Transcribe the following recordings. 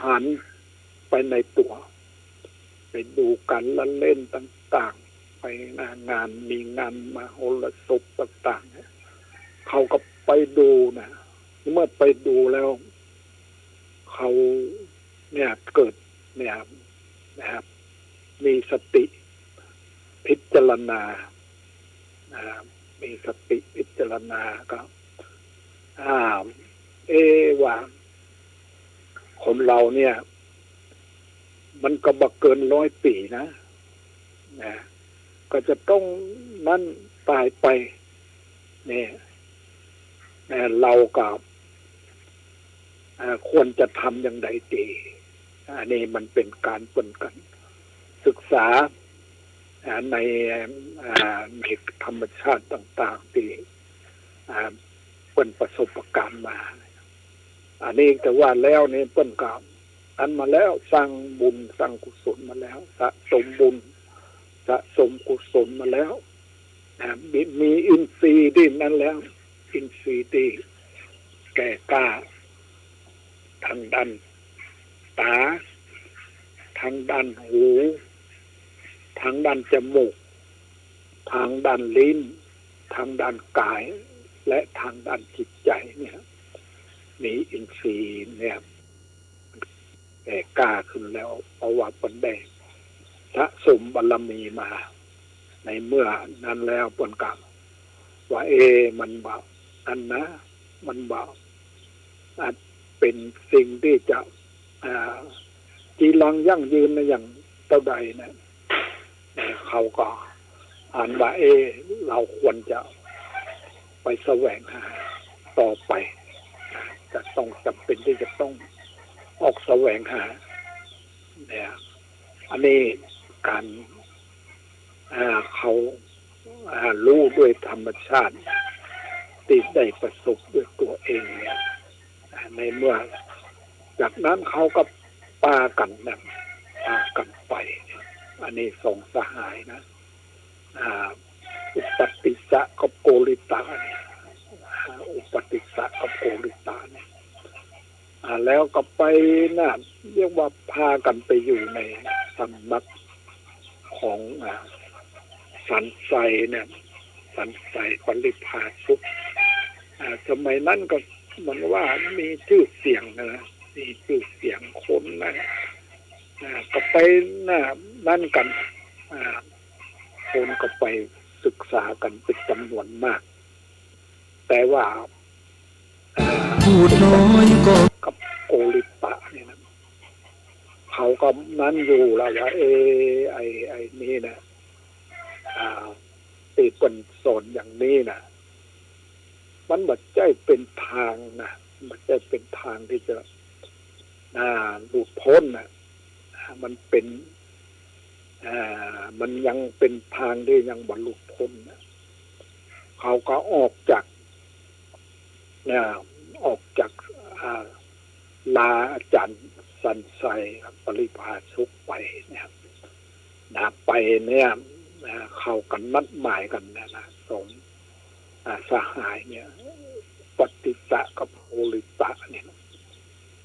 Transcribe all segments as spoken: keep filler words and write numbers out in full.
หันไปในตั๋ว ไปดูก๋านละเล่นต่างๆ ไปงาน มีงานมหรสพต่างๆ เนี่ย เขาก็ไปดูนะ เมื่อไปดูแล้ว เขาเนี่ยเกิดเนี่ยนะครับ มีสติพิจารณา อ่า มีสติพิจารณาก็ อ่า เอ๊ะ ว่าคนเฮาเนี่ย มันก็บ่เกินร้อยปี๋นะ นะ ก็จะต้องนั้นต๋ายไป เนี่ย นะ เฮาก็ อ่า ควรจะทำอย่างใดดี อันนี้มันเป๋นก๋านเปิ้นกั๋นศึกษา อ่า ใน อ่า ในธรรมชาติต่างๆ ตี้ อ่า เปิ้นประสบก๋ารณ์มา อันนี้แต่ว่าแล้วนี่เปิ้นก็อันมาแล้ว สร้างบุญสร้างกุศลมาแล้ว สะสมบุญสะสมกุศลมาแล้ว นะ มี มีอินทรีย์ตี้นั้นแล้ว อินทรีย์ตี้แก่กล้า ตางด้านต๋า ตางด้านหู ตางด้านจมูก ตางด้านลิ้น ตางด้านก๋าย และตางด้านจิตใจ๋เนี่ย มีอินทรีย์เนี่ย แก่กล้าขึ้นแล้ว เพราะว่าเปิ้นได้สะสมบารมีมา ในเมื่อนั้นแล้วเปิ้นก็ว่า เอ๊ะ มันบ่ อันนะ มันบ่ อ่า เป๋นสิ่งตี้จะ อ่า จีรังยั่งยืนในอย่างเต้าใดนะ เอ่อ เขาก็อันว่า เอ๊ะ เฮาควรจะไปแสวงหาต่อไป จะต้องจ๋ำเป๋นตี้จะต้องออกแสวงหา เนี่ย อันนี้ก๋าน อ่า เขา อ่า ฮู้ด้วยธรรมชาติตี้ได้ประสบด้วยตั๋วเองเนี่ย อ่า ในเมื่อ จากนั้นเขาก็ปากั๋นนะ ปากั๋นไป อันนี้สองสหายนะ อ่า อุปัตติสสะกับโกริตะเนี่ย อ่า อุปัตติสสะกับโกริตะเนี่ย อ่า แล้วก็ไปนะ เรียกว่าปากั๋นไปอยู่ในสำนักของ อ่า สันชัยเนี่ย สันชัยปริพาชก อ่า สมัยนั้นก็เหมือนว่ามีจื้อเสียงนะ มีจื้อเสียงคนนะ อ่า ก็ไปนะ นั้นกั๋น อ่า คนก็ไปศึกษากั๋นเป๋นจ๋ำนวนมาก แต่ว่า อ่า พูดน้อยก็ กับโกริตะเนี่ยนะ เขาก็นั้นอยู่แล้วว่า เอ๊ะ ไอ้ ไอ้นี่นะ อ่า ตี้เปิ้นสอนอย่างนี้นะ มันบ่ใจ้เป๋นตางนะ มันบ่ใจ้เป๋นตางตี้จะ อ่า หลุดป๊นนะ มันเป๋น อ่า มันยังเป๋นตางตี้ยังบ่หลุดป๊นนะ เขาก็ออกจาก อ่า ออกจาก อ่า ลาอาจ๋ารย์สันชัยปริพาชกไปเนี่ย นะ ไปเนี่ย อ่า เขาก็นัดหมายกั๋นนะ นะ สอง อ่า สหายเนี่ย อุปัตติสสะกับโกริตะเนี่ย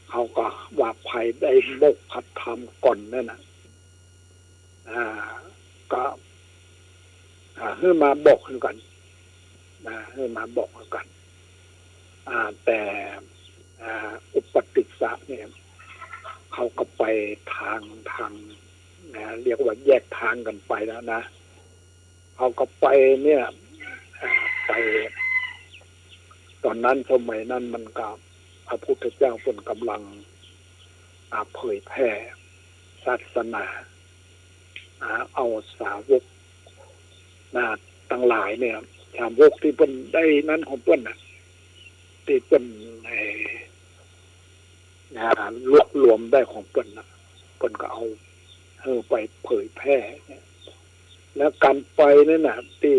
เขาก็ว่าใผได้โมกขธรรมก่อนนั่นนะ อ่า ก็ อ่า หื้อมาบอกหื้อกั๋น นะ หื้อมาบอกหื้อกั๋น อ่า แต่ อ่า อุปัตติสสะเนี่ย เขาก็ไปตาง ตาง นะ เรียกว่าแยกตางกั๋นไปแล้วนะ เขาก็ไปเนี่ย อ่า ไป ต๋อนนั้นสมัยนั้นมันก็ พระพุทธเจ้าเปิ้นก่ำลัง อ่า เผยแผ่ศาสนา อ่า เอาสาวก นะ ตังหลายเนี่ย สาวกตี้เปิ้นได้นั้นของเปิ้นน่ะ ตี้เปิ้น เอ่อ อ่า รวบรวมได้ของเปิ้นน่ะ เปิ้นก็เอาหื้อไปเผยแผ่เนี่ย แล้วก๋านไปนั่นน่ะ ตี้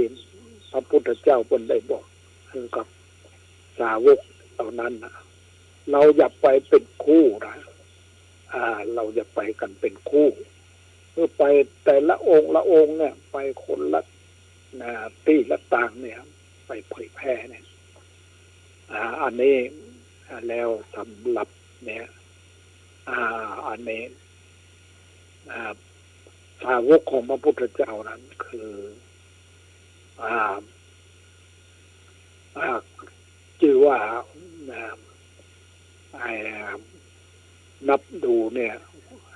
พระพุทธเจ้าเปิ้นได้บอกหื้อกับสาวกเหล่านั้นน่ะ เฮาอย่าไปเป๋นคู่นะ อ่า เฮาอย่าไปกั๋นเป๋นคู่ หื้อไปแต่ละองค์ละองค์เนี่ย ไปคนละ อ่า ตี้ละตางเนี่ย ไปเผยแผ่เนี่ย อ่า อันนี้ อ่า แล้วสำหรับเนี่ย อ่า อันนี้ อ่า สาวกของพระพุทธเจ้านั้นคือ อ่า อ่า จื้อว่า อ่า ไอ้ อ่า นับดูเนี่ย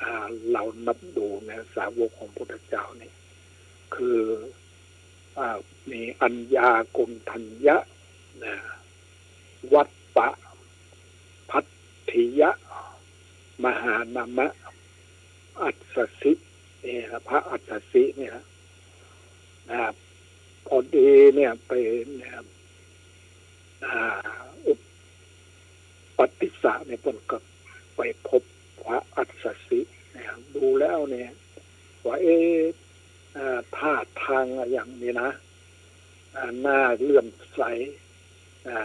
อ่า เฮานับดูเนี่ย สาวกของพุทธเจ้านี่ คือ อ่า มีอัญญา โกณฑัญญะ นะ วัปปะ พัททิยะ มหานามะ อัสสสิ เนี่ย พระอัสสสิเนี่ย นะ พอดีเนี่ยไป เนี่ย อ่า อุปปัตติสสะเนี่ย เปิ้นก็ไปพบพระอัสสสิเนี่ย ดูแล้วเนี่ย ว่า เอ๊ะ อ่า ท่าทางอะหยังนี่นะ อ่า หน้าเลื่อมใส อ่า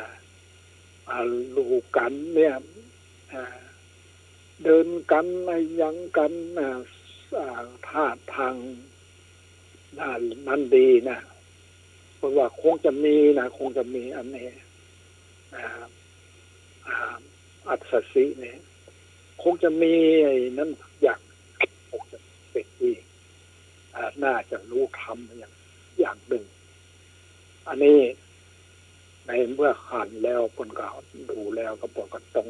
อ่า ลู่ก๋านเนี่ย อ่า เดินก๋านอะหยังก๋าน อ่า อ่า ท่าทาง อ่า นั้นดีนะ เพราะว่าคงจะมีนะ คงจะมีอันนี้ อ่า อ่า อัสสสิเนี่ย คงจะมีไอ้นั้นอย่าง คงจะเป็นที่ อ่า น่าจะฮู้ธรรมอย่าง อย่างนึ่ง อันนี้ในเมื่อหันแล้วเปิ้นก็ดูแล้วก็เปิ้นก็ต้อง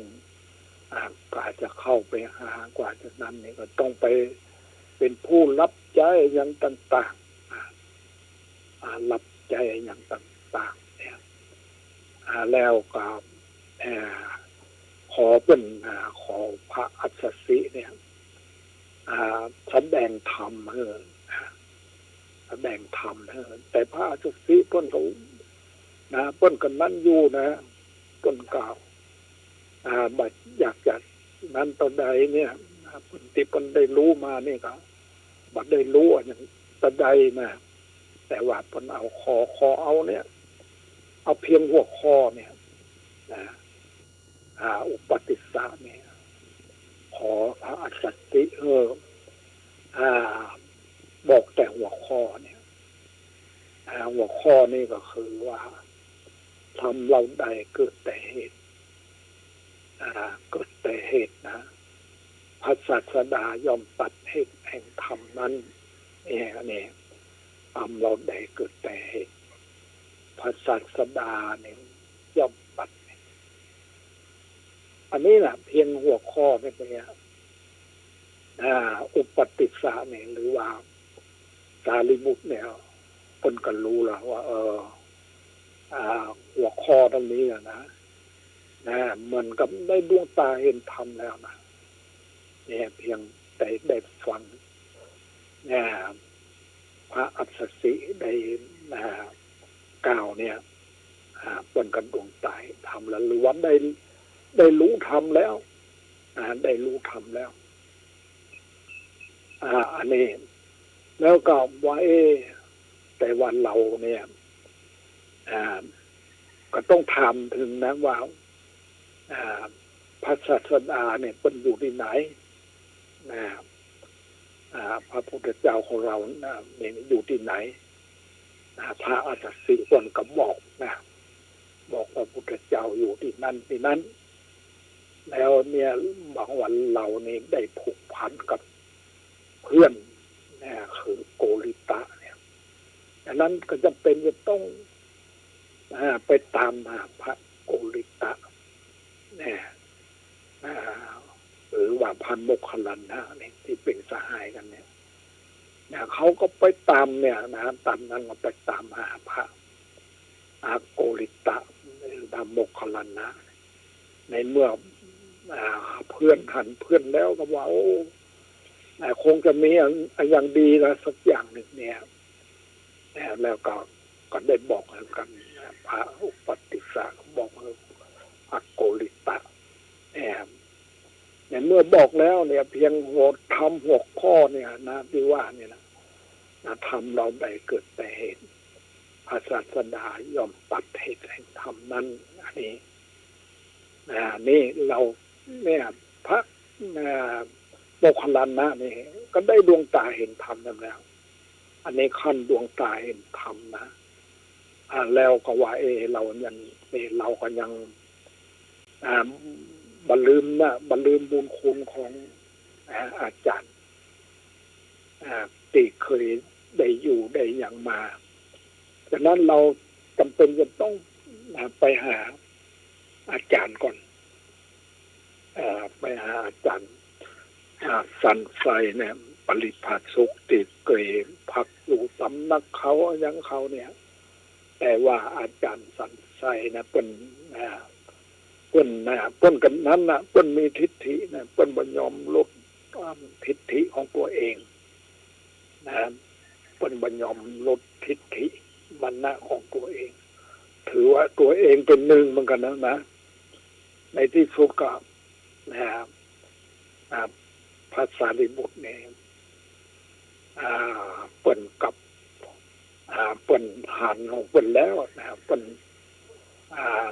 อ่า กว่าจะเข้าไปหา กว่าจะนั้นนี่ก็ต้องไปเป็นผู้รับใจ๊อะหยังต่างๆ อ่า อ่า รับใจ๊อะหยังต่างๆ เนี่ย อ่า แล้วก็ อ่า ขอเปิ้น อ่า ขอพระอัสสสิเนี่ย อ่า แสดงธรรมหื้อ แสดงธรรมหื้อ แต่พระอัสสสิเปิ้นก็ นะ เปิ้นก็นั้นอยู่นะ เปิ้นก็ อ่า บ่อยากจะนั้นเต้าใดเนี่ย นะ เปิ้นตี้เปิ้นได้ฮู้มานี่ก็ บ่ได้ฮู้อะหยังเต้าใดนะ แต่ว่าเปิ้นเอาขอ ขอเอาเนี่ย เอาเพียงหัวข้อเนี่ย นะ อ่า อุปปัตติสสะเนี่ย ขอพระอัสสสิ เออ อ่า บอกแต่หัวข้อเนี่ย อ่า หัวข้อนี่ก็คือว่า ธรรมเล่าใดเกิดแต่เหตุ อ่า เกิดแต่เหตุนะ พระศาสดาย่อมตัดเหตุแห่งธรรมนั้น เนี่ย อันนี้ ธรรมเล่าใดเกิดแต่เหตุ พระศาสดาเนี่ยย่อมตัด อันนี้นะ เพียงหัวข้อเนี่ย อ่า อุปปัตติสสะเนี่ย หรือว่าสารีบุตรเนี่ย เปิ้นก็ฮู้แล้วว่า เออ อ่า หัวข้อตรงนี้อะนะ นะ เหมือนกับได้ดวงต๋าเห็นธรรมแล้วนะ เนี่ย เพียงแต่ได้ฟัง เนี่ย พระอัสสสิได้ อ่า กล่าวเนี่ย อ่า เปิ้นก็ดวงต๋าเห็นธรรมแล้ว หรือว่าได้ ได้ฮู้ธรรมแล้ว อ่า ได้ฮู้ธรรมแล้ว อ่า อันนี้ แล้วก็ว่า เอ๊ะ แต่ว่าเฮาเนี่ย อ่า ก็ต้องถามเถิงนะว่า อ่า พระศาสดาเนี่ยเปิ้นอยู่ตี้ไหน นะ อ่า พระพุทธเจ้าของเฮานะ เนี่ยอยู่ตี้ไหน นะ พระอัสสสิเปิ้นก็บอกนะ บอกพระพุทธเจ้าอยู่ตี้นั้นตี้นั้น แล้วเนี่ย บอกว่าเฮานี่ได้ผูกพันกับเพื่อนนะ คือโกริตะเนี่ย อันนั้นก็จำเป็นจะต้อง อ่า ไปตามหาพระโกริตะ นะ อ่า หรือว่าพระโมคคัลลานะเนี่ย ตี้เป๋นสหายกั๋นเนี่ย นะ เขาก็ไปตามเนี่ยนะ ต๋ามนั้นก็ไปต๋ามหาพระ อ่า โกริตะ หรือพระโมคคัลลานะ ในเมื่อ อ่า เพื่อนหันเพื่อนแล้วก็ว่า โอ้ อ่า คงจะมีอะ อะหยังดีละสักอย่างนึ่งเนี่ย นะ แล้วก็ ก็ได้บอกกั๋น พระอุปปัตติสสะก็บอกกับพระโกริตะ แอม ในเมื่อบอกแล้วเนี่ย เพียงหัวธรรมหัวข้อเนี่ยนะ ตี้ว่าเนี่ยนะ นะ ธรรมเล่าใดเกิดแต่เหตุ พระศาสดาย่อมตัดเหตุแห่งธรรมนั้น อันนี้ อ่า นี่เฮาเนี่ย พระ อ่า โมคคัลลานะนี่ก็ได้ดวงต๋าเห็นธรรมนั้นแล้ว อันนี้ขั้นดวงต๋าเห็นธรรมนะ อ่า แล้วก็ว่า เอ๊ะ เฮายัง เอ๊ะ เฮาก็ยัง อ่า บ่ลืมนะ บ่ลืมบุญคุณของ อ่า อาจ๋ารย์ อ่า ตี้เกยได้อยู่ได้หยังมา ฉะนั้นเราจ๋ำเป๋นจะต้อง อ่า ไปหาอาจ๋ารย์ก่อน อ่า ไปหาอาจ๋ารย์ อ่า สันชัยเนี่ย ปริภาชกตี้เกยพักอยู่สำนักเขาอะหยังเขาเนี่ย แต่ว่าอาจ๋ารย์สันชัยนะ เปิ้น อ่า เปิ้นนะ เปิ้นกั๋นนั้นนะ เปิ้นมีทิฏฐินะ เปิ้นบ่ยอมลด อ่า ทิฏฐิของตั๋วเองนะ เปิ้นบ่ยอมลดทิฏฐิมานะของตั๋วเอง ถือว่าตั๋วเองเป๋นนึ่งเหมือนกั๋นนะ นะ ในตี้สุดก็ นะ อ่า พระสารีบุตรเนี่ย อ่า เปิ้นกับ อ่า เปิ้นหันของเปิ้นแล้วนะ เปิ้น อ่า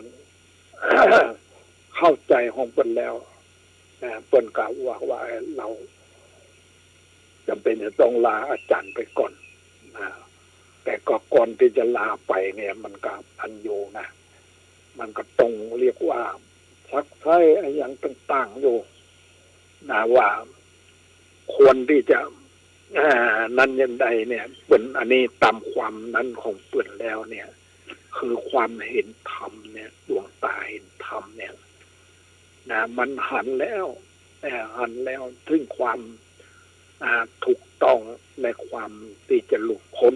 เข้าใจ๋ของเปิ้นแล้วนะ เปิ้นก็ว่า ว่า เอ่อ เราจ๋ำเป๋นจะต้องลาอาจ๋ารย์ไปก่อนนะ แต่ก็ก่อนตี้จะลาไปเนี่ย มันก็อันอยู่นะ มันก็ต้องเรียกว่าซักไซ้อะหยังต่างๆ อยู่นะ ว่าควรตี้จะ อ่า นั้นอย่างใดเนี่ย เปิ้นอันนี้ต๋ามความนั้นของเปิ้นแล้วเนี่ย คือความเห็นธรรมเนี่ย ดวงต๋าเห็นธรรมเนี่ยนะ มันหันแล้ว อ่า หันแล้วเถิงความ อ่า ถูกต้องและความตี้จะหลุดป๊น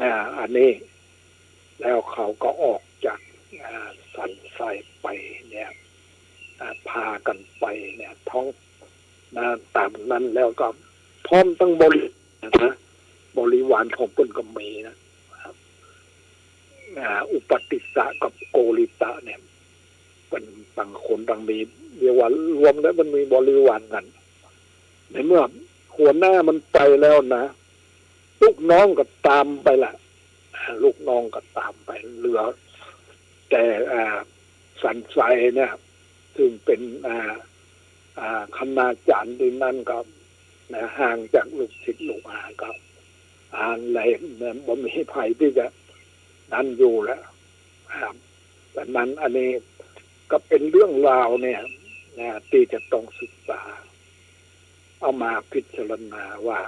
อ่า อันนี้ แล้วเขาก็ออกจาก อ่า สันชัยไปเนี่ย อ่า พากั๋นไปเนี่ย ท้อง นะ ต๋ามนั้นแล้วก็พร้อมตังบริ นะ บริวารของเปิ้นก็มีนะ อ่า อุปัชฌิตะกับโกริตะเนี่ย เปิ้นต่างคนต่างมี เรียกว่ารวมแล้วมันมีบริวารกั๋น ในเมื่อหัวหน้ามันไปแล้วนะ ลูกน้องก็ต๋ามไปละ อ่า ลูกน้องก็ต๋ามไป เหลือแต่ อ่า สันชัยเนี่ย ซึ่งเป๋น อ่า อ่า คณาจ๋ารย์ตี้นั้นก็นะ ห่างจากลูกศิษย์ลูกหาก็ อ่า เลยบ่มีใผตี้จะนั้นอยู่แล้ว อ่า ดังนั้นอันนี้ก็เป๋นเรื่องราวเนี่ยนะ ตี้จะต้องศึกษา เอามาพิจารณาว่า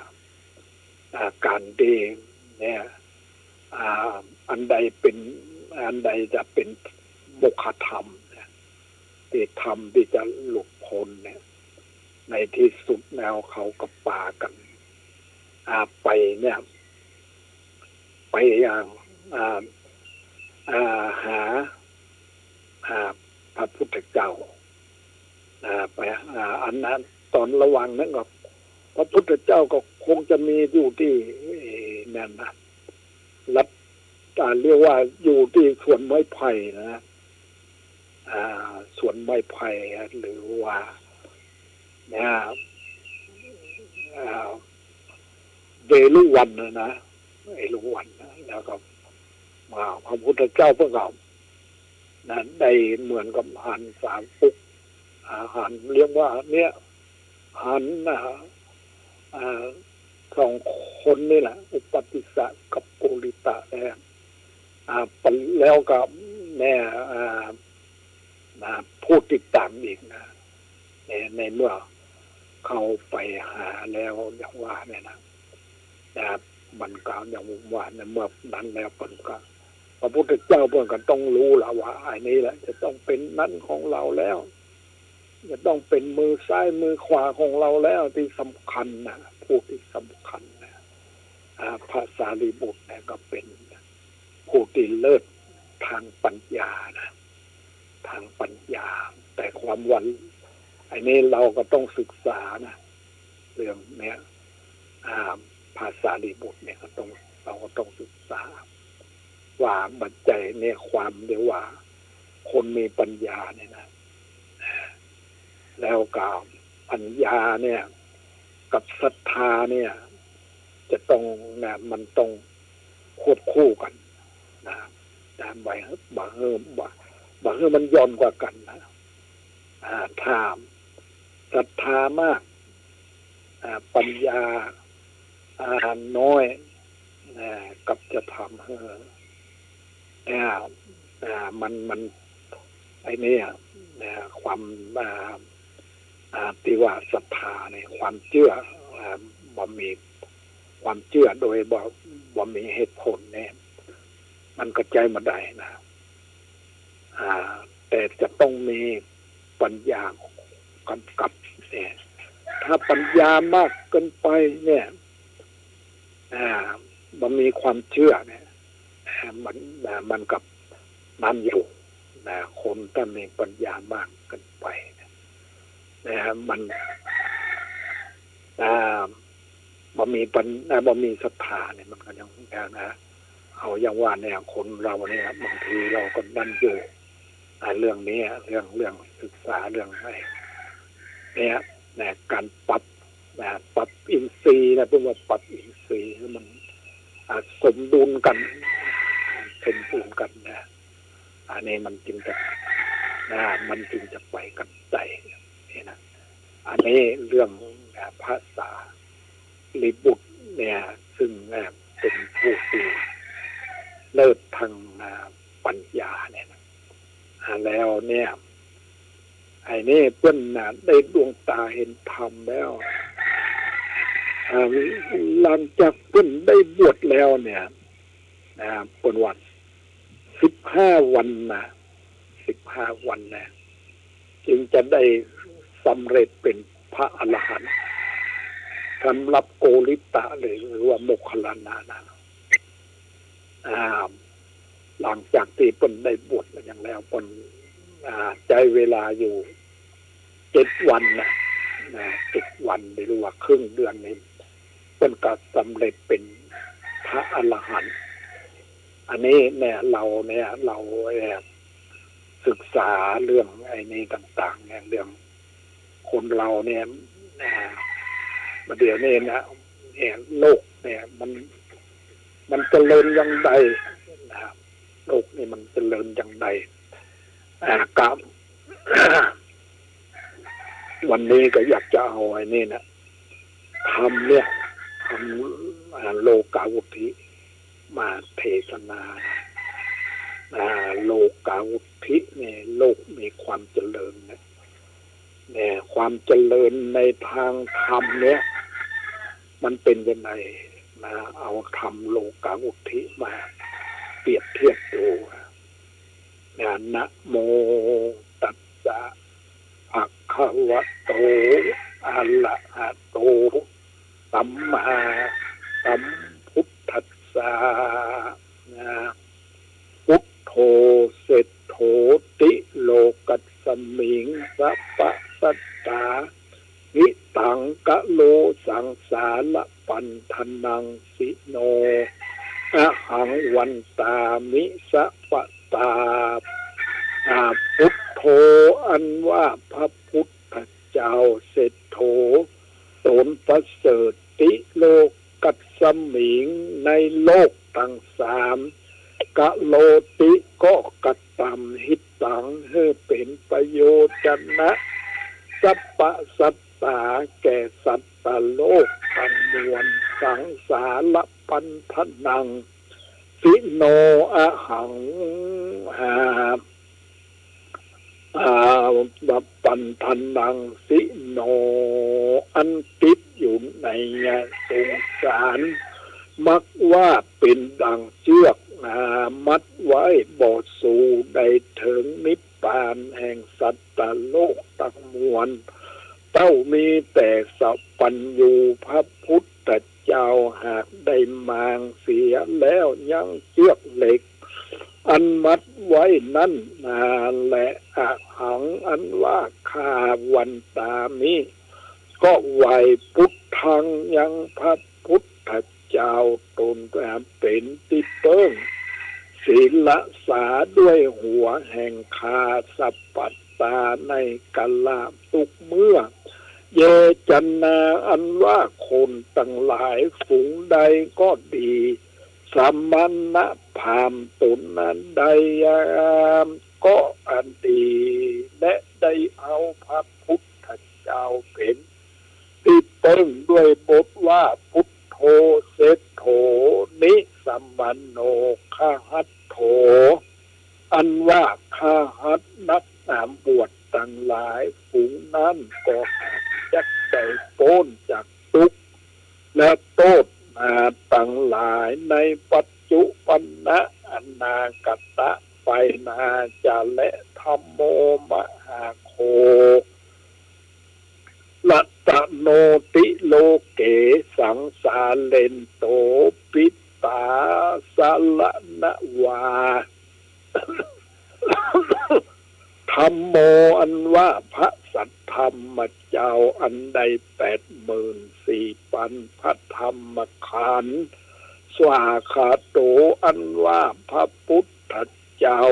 อ่า ก๋านตี้เนี่ย อ่า อันใดเป๋น อันใดจะเป๋นมุขธรรมเนี่ย ตี้ธรรมตี้จะหลุดป๊นเนี่ย ในตี้สุดแล้วเขาก็ปากั๋น อ่า ไปเนี่ย ไปอย่าง อ่า อ่า หา อ่า พระพุทธเจ้า อ่า ไป อ่า อันนั้น ต๋อนระหว่างนั้นก็ พระพุทธเจ้าก็คงจะมีอยู่ตี้ เอ่อ นั่นนะ รัฐ อ่า เรียกว่าอยู่ตี้สวนไม้ไผ่นะ อ่า สวนไม้ไผ่ หรือว่า เนี่ย อ่า เวฬุวันนะนะ เวฬุวันนะ แล้วก็ อ่า พระพุทธเจ้าเปิ้นก็ นะ ได้เหมือนกับหันสาวก อ่า หัน เรียกว่าเนี่ย หัน อ่า อ่า สองคนนี่แหละ อุปัชฌิตะกับโกริตะเนี่ย อ่า แล้วก็เนี่ย อ่า นะ ผู้ติดต๋ามอีกนะ ใน ในเมื่อเขาไปหาแล้วอย่างว่าเนี่ยนะ นะ มันก็อย่างว่าในเมื่อนั้นแล้วเปิ้นก็ พระพุทธเจ้าเปิ้นก็ต้องฮู้ละว่า อันนี้แหละจะต้องเป๋นนั้นของเราแล้ว จะต้องเป๋นมือซ้ายมือขวาของเราแล้ว ตี้สำคัญนะ ผู้ตี้สำคัญนะ อ่า พระสารีบุตรเนี่ยก็เป๋นผู้ตี้เลิศตางปัญญานะ ตางปัญญา แต่ความว่า อันนี้เราก็ต้องศึกษานะ เรื่องเนี้ย อ่า พระสารีบุตรเนี่ยก็ต้อง เราก็ต้องศึกษา ว่าบ่ใจ้เนี่ย ความเดียวว่าคนมีปัญญาเนี่ยนะ แล้วก็ปัญญาเนี่ย กับศรัทธาเนี่ย จะต้องนะ มันต้องควบคู่กั๋นนะ นะ บ่หื้อ บ่หื้อ บ่ บ่หื้อมันหย่อนกว่ากั๋นนะ อ่า ถ้าศรัทธามาก อ่า ปัญญา อ่า น้อย อ่า กับจะทำหื้อ อ่า อ่า มัน มัน ไอ้เนี่ย นะ ความ อ่า อ่า ตี้ว่าศรัทธาเนี่ย ความเจื้อ อ่า บ่มี ความเจื้อโดยบ่ บ่มีเหตุผลเนี่ย มันก็ใจ๊บ่ได้นะ อ่า แต่จะต้องมีปัญญากำกับเนี่ย ถ้าปัญญามากเกินไปเนี่ย อ่า บ่มีความเจื้อเนี่ย อ่า มัน อ่า มันก็นั่นอยู่นะ คนถ้ามีปัญญามากเกินไปนะ มัน อ่า บ่มีปัญ อ่า บ่มีศรัทธาเนี่ย มันก็ยัง อย่างนะ เอาอย่างว่าเนี่ย คนเฮาเนี่ย บางทีเฮาก็นั่นอยู่ อ่า เรื่องนี้ เรื่อง เรื่องศึกษา เรื่องอะไรเนี่ยนะ ก๋านปรับนะ ปรับอินทรีย์นะ เปิ้นว่าปรับอินทรีย์หื้อมัน อ่า สมดุลกั๋น สมดุลกั๋นนะ อันนี้มันจึงจะ นะ มันจึงจะไปกั๋นได้ นี่นะ อันนี้เรื่อง นะ พระสารีบุตรเนี่ย ซึ่ง นะ เป๋นผู้ตี้เลิศตาง นะ ปัญญาเนี่ยนะ อ่า แล้วเนี่ย ไอ้นี่เปิ้นน่ะ ได้ดวงต๋าหันธรรมแล้ว อ่า หลังจากเปิ้นได้บวชแล้วเนี่ย อ่า เปิ้นว่าสิบห้าวันนะ สิบห้าวันนะ จึงจะได้สำเร็จเป๋นพระอรหันต์ สำหรับโกริตะหรือว่าโมคคัลลานะนะ อ่า หลังจากตี้เปิ้นได้บวชมาอย่างแล้ว เปิ้น อ่า ใจ๊เวลาอยู่เจ็ดวันนะ นะ เจ็ดวัน หรือว่าครึ่งเดือนนี่ เปิ้นก็สำเร็จเป๋นพระอรหันต์ อันนี้เนี่ย เฮาเนี่ย เฮาเนี่ย ศึกษาเรื่องไอ้นี่ต่างๆ เนี่ย เรื่องคนเฮาเนี่ย อ่า เดี๋ยวนี้นะ เนี่ย โลกเนี่ย มัน มันเจริญอย่างใดนะ โลกนี่มันเจริญอย่างใด อ่า ก็ วันนี้ก็อยากจะเอาไอ้นี่นะ ธรรมเนี่ย ธรรม อ่า โลกาวุตถิ มาเทศนา อ่า โลกาวุตถิเนี่ย โลกมีความเจริญนะ เนี่ย ความเจริญในตางธรรมเนี่ย มันเป๋นยังไงนะ เอาธรรมโลกาวุตถิมาเปรียบเทียบดูนะ นะโมตัสสะ ภะคะวะโต อะระหะโต สัมมาสัมพุทธัสสะ นะ ปุถโธ เศรษฐโถ ติ โลกัสสมิง สัปปะสัตตา หิตัง กะโร สังสาระ ปันธนัง สิโน อะหัง วันตามิ สัปปะตา อา ปุถโธ อันว่าพระพุทธเจ้า เศรษฐโถ ต๋นประเสริฐ ติ โลกัสสมิง ในโลกตังสาม กะโรติ ก็กระตำ หิตัง หื้อเป๋นประโยชนะ สัปปะสัตตา แก่สัตว์โลกตังมวล สังสาระ ปันธนัง สิโน อะหัง อา อา ปันธนัง สิโน อันติดอยู่ในสงสาร มักว่าเป๋นดังเจื้อก อา มัดไว้บ่สู่ ได้เถิงนิพพานแห่งสัตว์โลกตังมวล เต้ามีแต่สัพพัญญูพระพุทธเจ้า หากได้มางเสียแล้วยังเจื้อกเหล็ก อันมัดไว้นั้นนาแล อะหัง อันว่าข้า วันตามิ ก็ไหว้ ปุทธัง ยังพระพุทธเจ้าต๋นเป๋นตี้เปิ้ง ศิระสา ด้วยหัวแห่งข้า สัปปะตา ในกาละทุกเมื่อ เย จนา อันว่าคนตังหลายฝูงใดก็ดี สมณพราหมณ์ต๋นนั้นใด ก็อันดี และได้เอาพระพุทธเจ้าเป๋นตี้เปิ้งด้วยบทว่า ปุถโธ เศรษฐโถ นิสมโณ คหัตโถ อันว่าคหัตนักบวช ตังหลาย ฝูงนั้นก็หากจักได้ป๊นจากตุ๊กข์และโต้ษนาตังหลาย ในปัจจุบันนะ อนาคตะ ไปหน้าจะแล ธัมโม มหาโค รัตโน ติโลเก สังสาเรนโต ปิตา สะระณะวา ธัมโม อันว่าพระสัทธรรมเจ้า อันได้แปดหมื่นสี่ปันพระธรรมขันธ์ สวากขาโต อันว่าพระพุทธเจ้า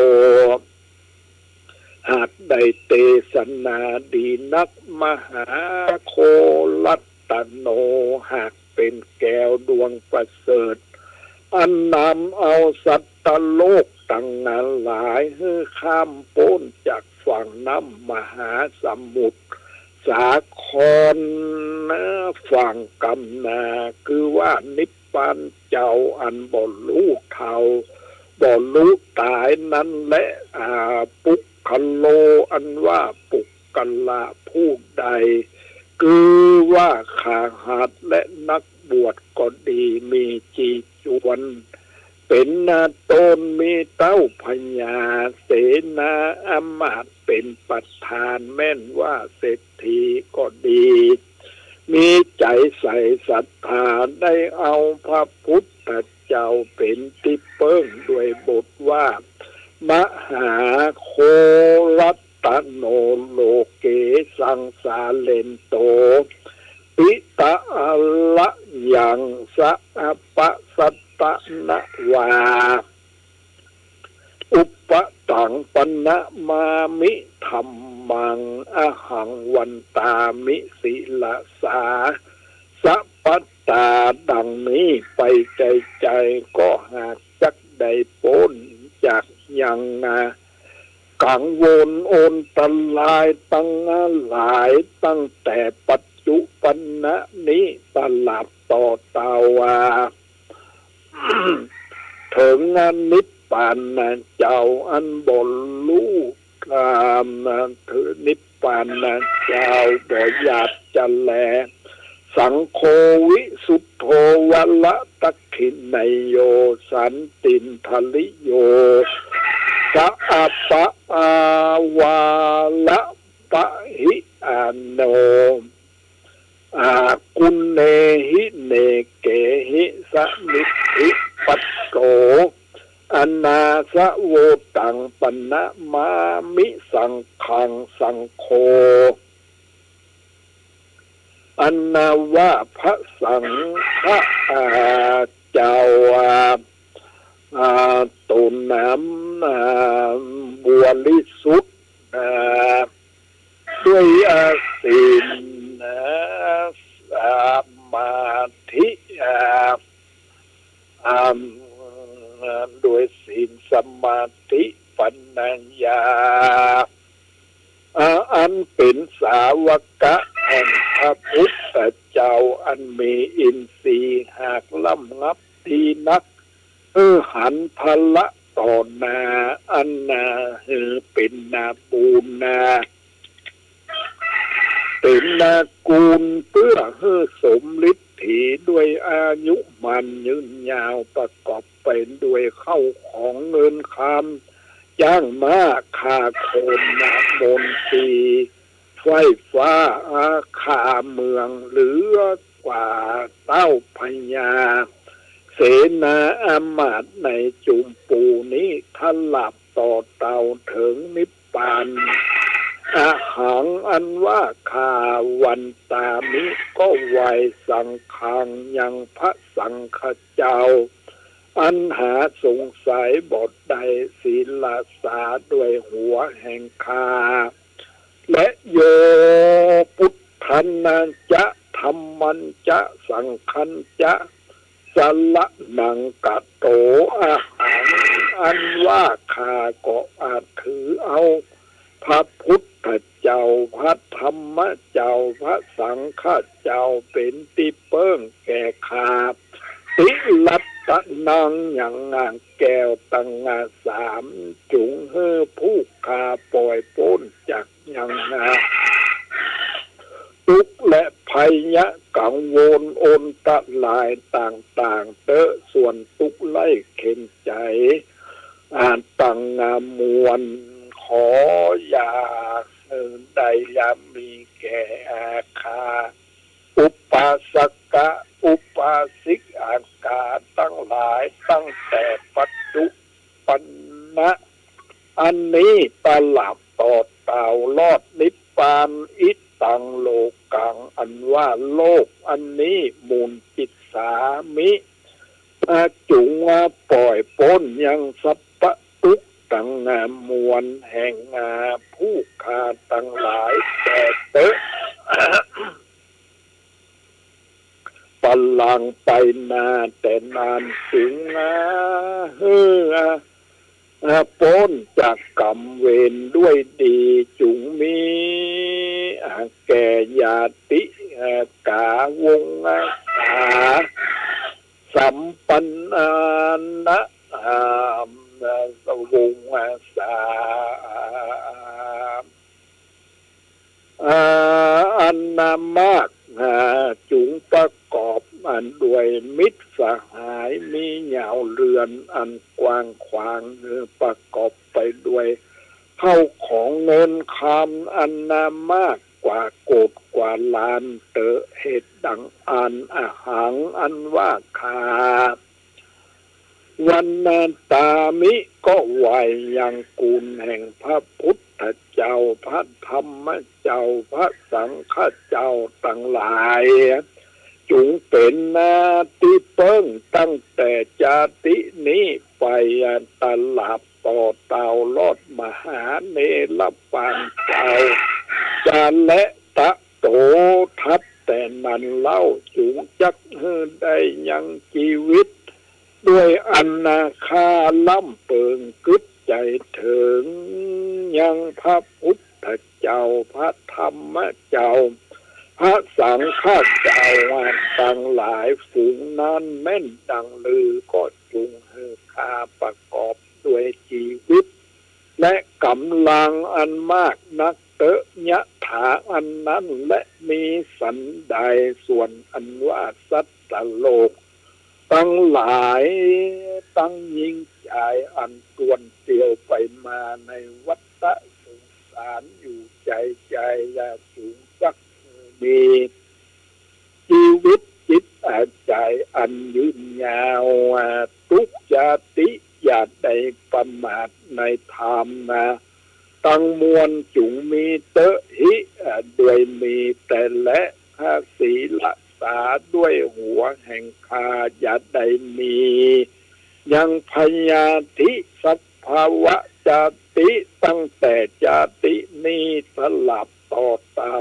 หากได้เตสนาดีนัก มหาโค รัตโน หากเป๋นแก้วดวงประเสริฐ อันนำเอาสัตว์โลกตังหลายหื้อข้ามป๊นจากฝั่งน้ำมหาสมุทรสาคร ฝั่งก๋ำหน้า คือว่านิพพานเจ้า อันบ่ฮู้เท่า บ่ฮู้ต๋ายนั้นแล อา ปุคคโล อันว่าปุคคละผู้ใด คือว่าคฤหัสถ์และนักบวชก็ดี มีจีจวน เป๋นนาต๋น มีเต้าพญาเสนาอำมาตย์เป๋นประธาน แม่นว่าเศรษฐีก็ดี มีใจ๋ใส่ศรัทธา ได้เอาพระพุทธเจ้าเป๋นตี้เปิ้ง ด้วยบทว่า มหาโค รัตโน โลเก สังสาเรนโต ปิตา อะระยัง สะอะปะสัตตะนะวา อุปะตัง ปะนะมามิ ธัมมัง อะหัง วันตามิ ศิระสา สะปะตา ดังนี้ไป ใจ๋ใจ๋ก็หากจักได้ป๊นจากยังนา กังวลอันตรายตังหลาย ตั้งแต่ปัจจุบันนะนี้ตราบต่อเต้าว่า เถิงนิพพานเจ้า อันบ่ฮู้ อ่า เถิงนิพพานเจ้าบ่หยาบจะแล สังโฆ วิสุทโธ วะระทักขิเณโย สันตินทริโย สะอะปะ อา วาระปะหิอาโน อากุเณหิ เณเกหิ สะมิทธิปัสโส อะนาสะโวตัง ปะนะมามิ สังฆัง สังโฆ อันว่าพระสังฆะ อ่า เจ้า อ่า อ่า ต๋นนั้น อ่า บริสุทธิ์ อ่า ด้วย อ่า ศีล อ่า สมาธิ อ่า อ่า ด้วยศีล สมาธิ ปัญญา อ่า อันเป๋นสาวกะแห่งพระพุทธเจ้า อันมีอินทรีย์หากล้ำงับดีนัก เออ หันพละต่อหน้า อันนาหื้อเป๋นนาบุญนา เป๋นนากุณ เปื้อหื้อสมฤทธีด้วยอายุมั่นยืนยาว ประกอบไปด้วยข้าวของเงินคำ จ้างม้า ฆ่าคน มนตรี ไฟฟ้า อา ฆ่าเมือง เหลือกว่าเต้าพญาเสนาอำมาตย์ในจุมปูนี้ ตราบต่อเต้าเถิงนิพพาน อะหัง อันว่าข้า วันตามิ ก็ไหว้ สังฆัง ยังพระสังฆเจ้า อันหาสงสัยบ่ได้ ศิระสา ด้วยหัวแห่งข้า และโย พุทธันจะ ธัมมันจะ สังฆันจะ สะระณัง กะโต อะหัง อันว่าข้าก็อาจถือเอาพระพุทธเจ้า พระธรรมเจ้า พระสังฆเจ้า เป๋นตี้เปิ้งแก่ข้า ติรัตนัง ยังแก้วตังสาม จุ่งหื้อผู้ข้าป่อยป๊นจาก ยังนา ตุ๊กข์และภัยยะกังวลอันตรายต่างๆ เต๊อะ ส่วนตุ๊กข์ไร้เข็ญใจ๋ อา ตัง อา มวล ขออย่า เอ่อ ได้ อย่ามีแก่ อา ข้า อุปาสกะ อุปาสิกาตังหลาย ตั้งแต่ปัจจุบันนะ อันนี้ตราบต่อเต้ารอดนิพพาน อิตัง โลกัง อันว่าโลกอันนี้ มุนจิสสามิ อา จุงปล่อยป๊นยังสัพพะตุ๊กข์ตัง อา มวลแห่ง อา ผู้ข้าตังหลายแต๊เต๊อะ ปลังไปนาแต่นานจึง อา หื้อ อา ป๊นจากกรรมเวรด้วยดี จุงมี อา แก่ญาติ อา กาวงศา สัมปันนา อา วงศา อา อันมาก อา จุงประกอบ อา ด้วยมิตรสหาย มีเหย้าเฮือนอันกว้างขวาง เออ ประกอบไปด้วยข้าวของเงินคำอันมากกว่าโกดกว่าล้านเต๊อะ เหตุดังอั้น อหัง อันว่าข้า วัณตามิ ก็ไหว้ยังกูลแห่งพระพุทธเจ้า พระธรรมเจ้า พระสังฆเจ้าตังหลาย จุงเป๋นนาตี้เปิ้งตั้งแต่จาตินี้ไป ตราบต่อเต้ารอดมหาเนรปานเจ้า กาละตะโต ทัดแต่นั้นเล่า จุงจักหื้อได้ยังจีวิต ด้วยอันนาข้าล้ำเปิงกึ๊ดใจ๋เถิง ยังพระพุทธเจ้า พระธรรมเจ้า พระสังฆเจ้าตังหลายฝูงนั้น แม้นดังลือ ก็จุงหื้อข้าประกอบด้วยจีวิต และก๋ำลังอันมากนักเต๊อะ ยะถา อันนั้นแล มิสันใด ส่วนอันว่าสัตว์โลกตังหลาย ตังหญิงจาย อันตวนเตียวไปมาในวัฏฏะสงสารอยู่ใจ๋ใจ๋ อย่าจุงจักมี จีวิตจิตอาศัยอันยืนยาว อา ตุ๊กจาติ อย่าได้ประมาทในธรรมนา ตังมวลจุงมีเต๊อะ หิ อา ด้วยมีแต่แล อา สีละสา ด้วยหัวแห่งข้า อย่าได้มี ยังพยาธิ สัพพะวะจาติ ตั้งแต่จาตินี้ตราบต่อเต้า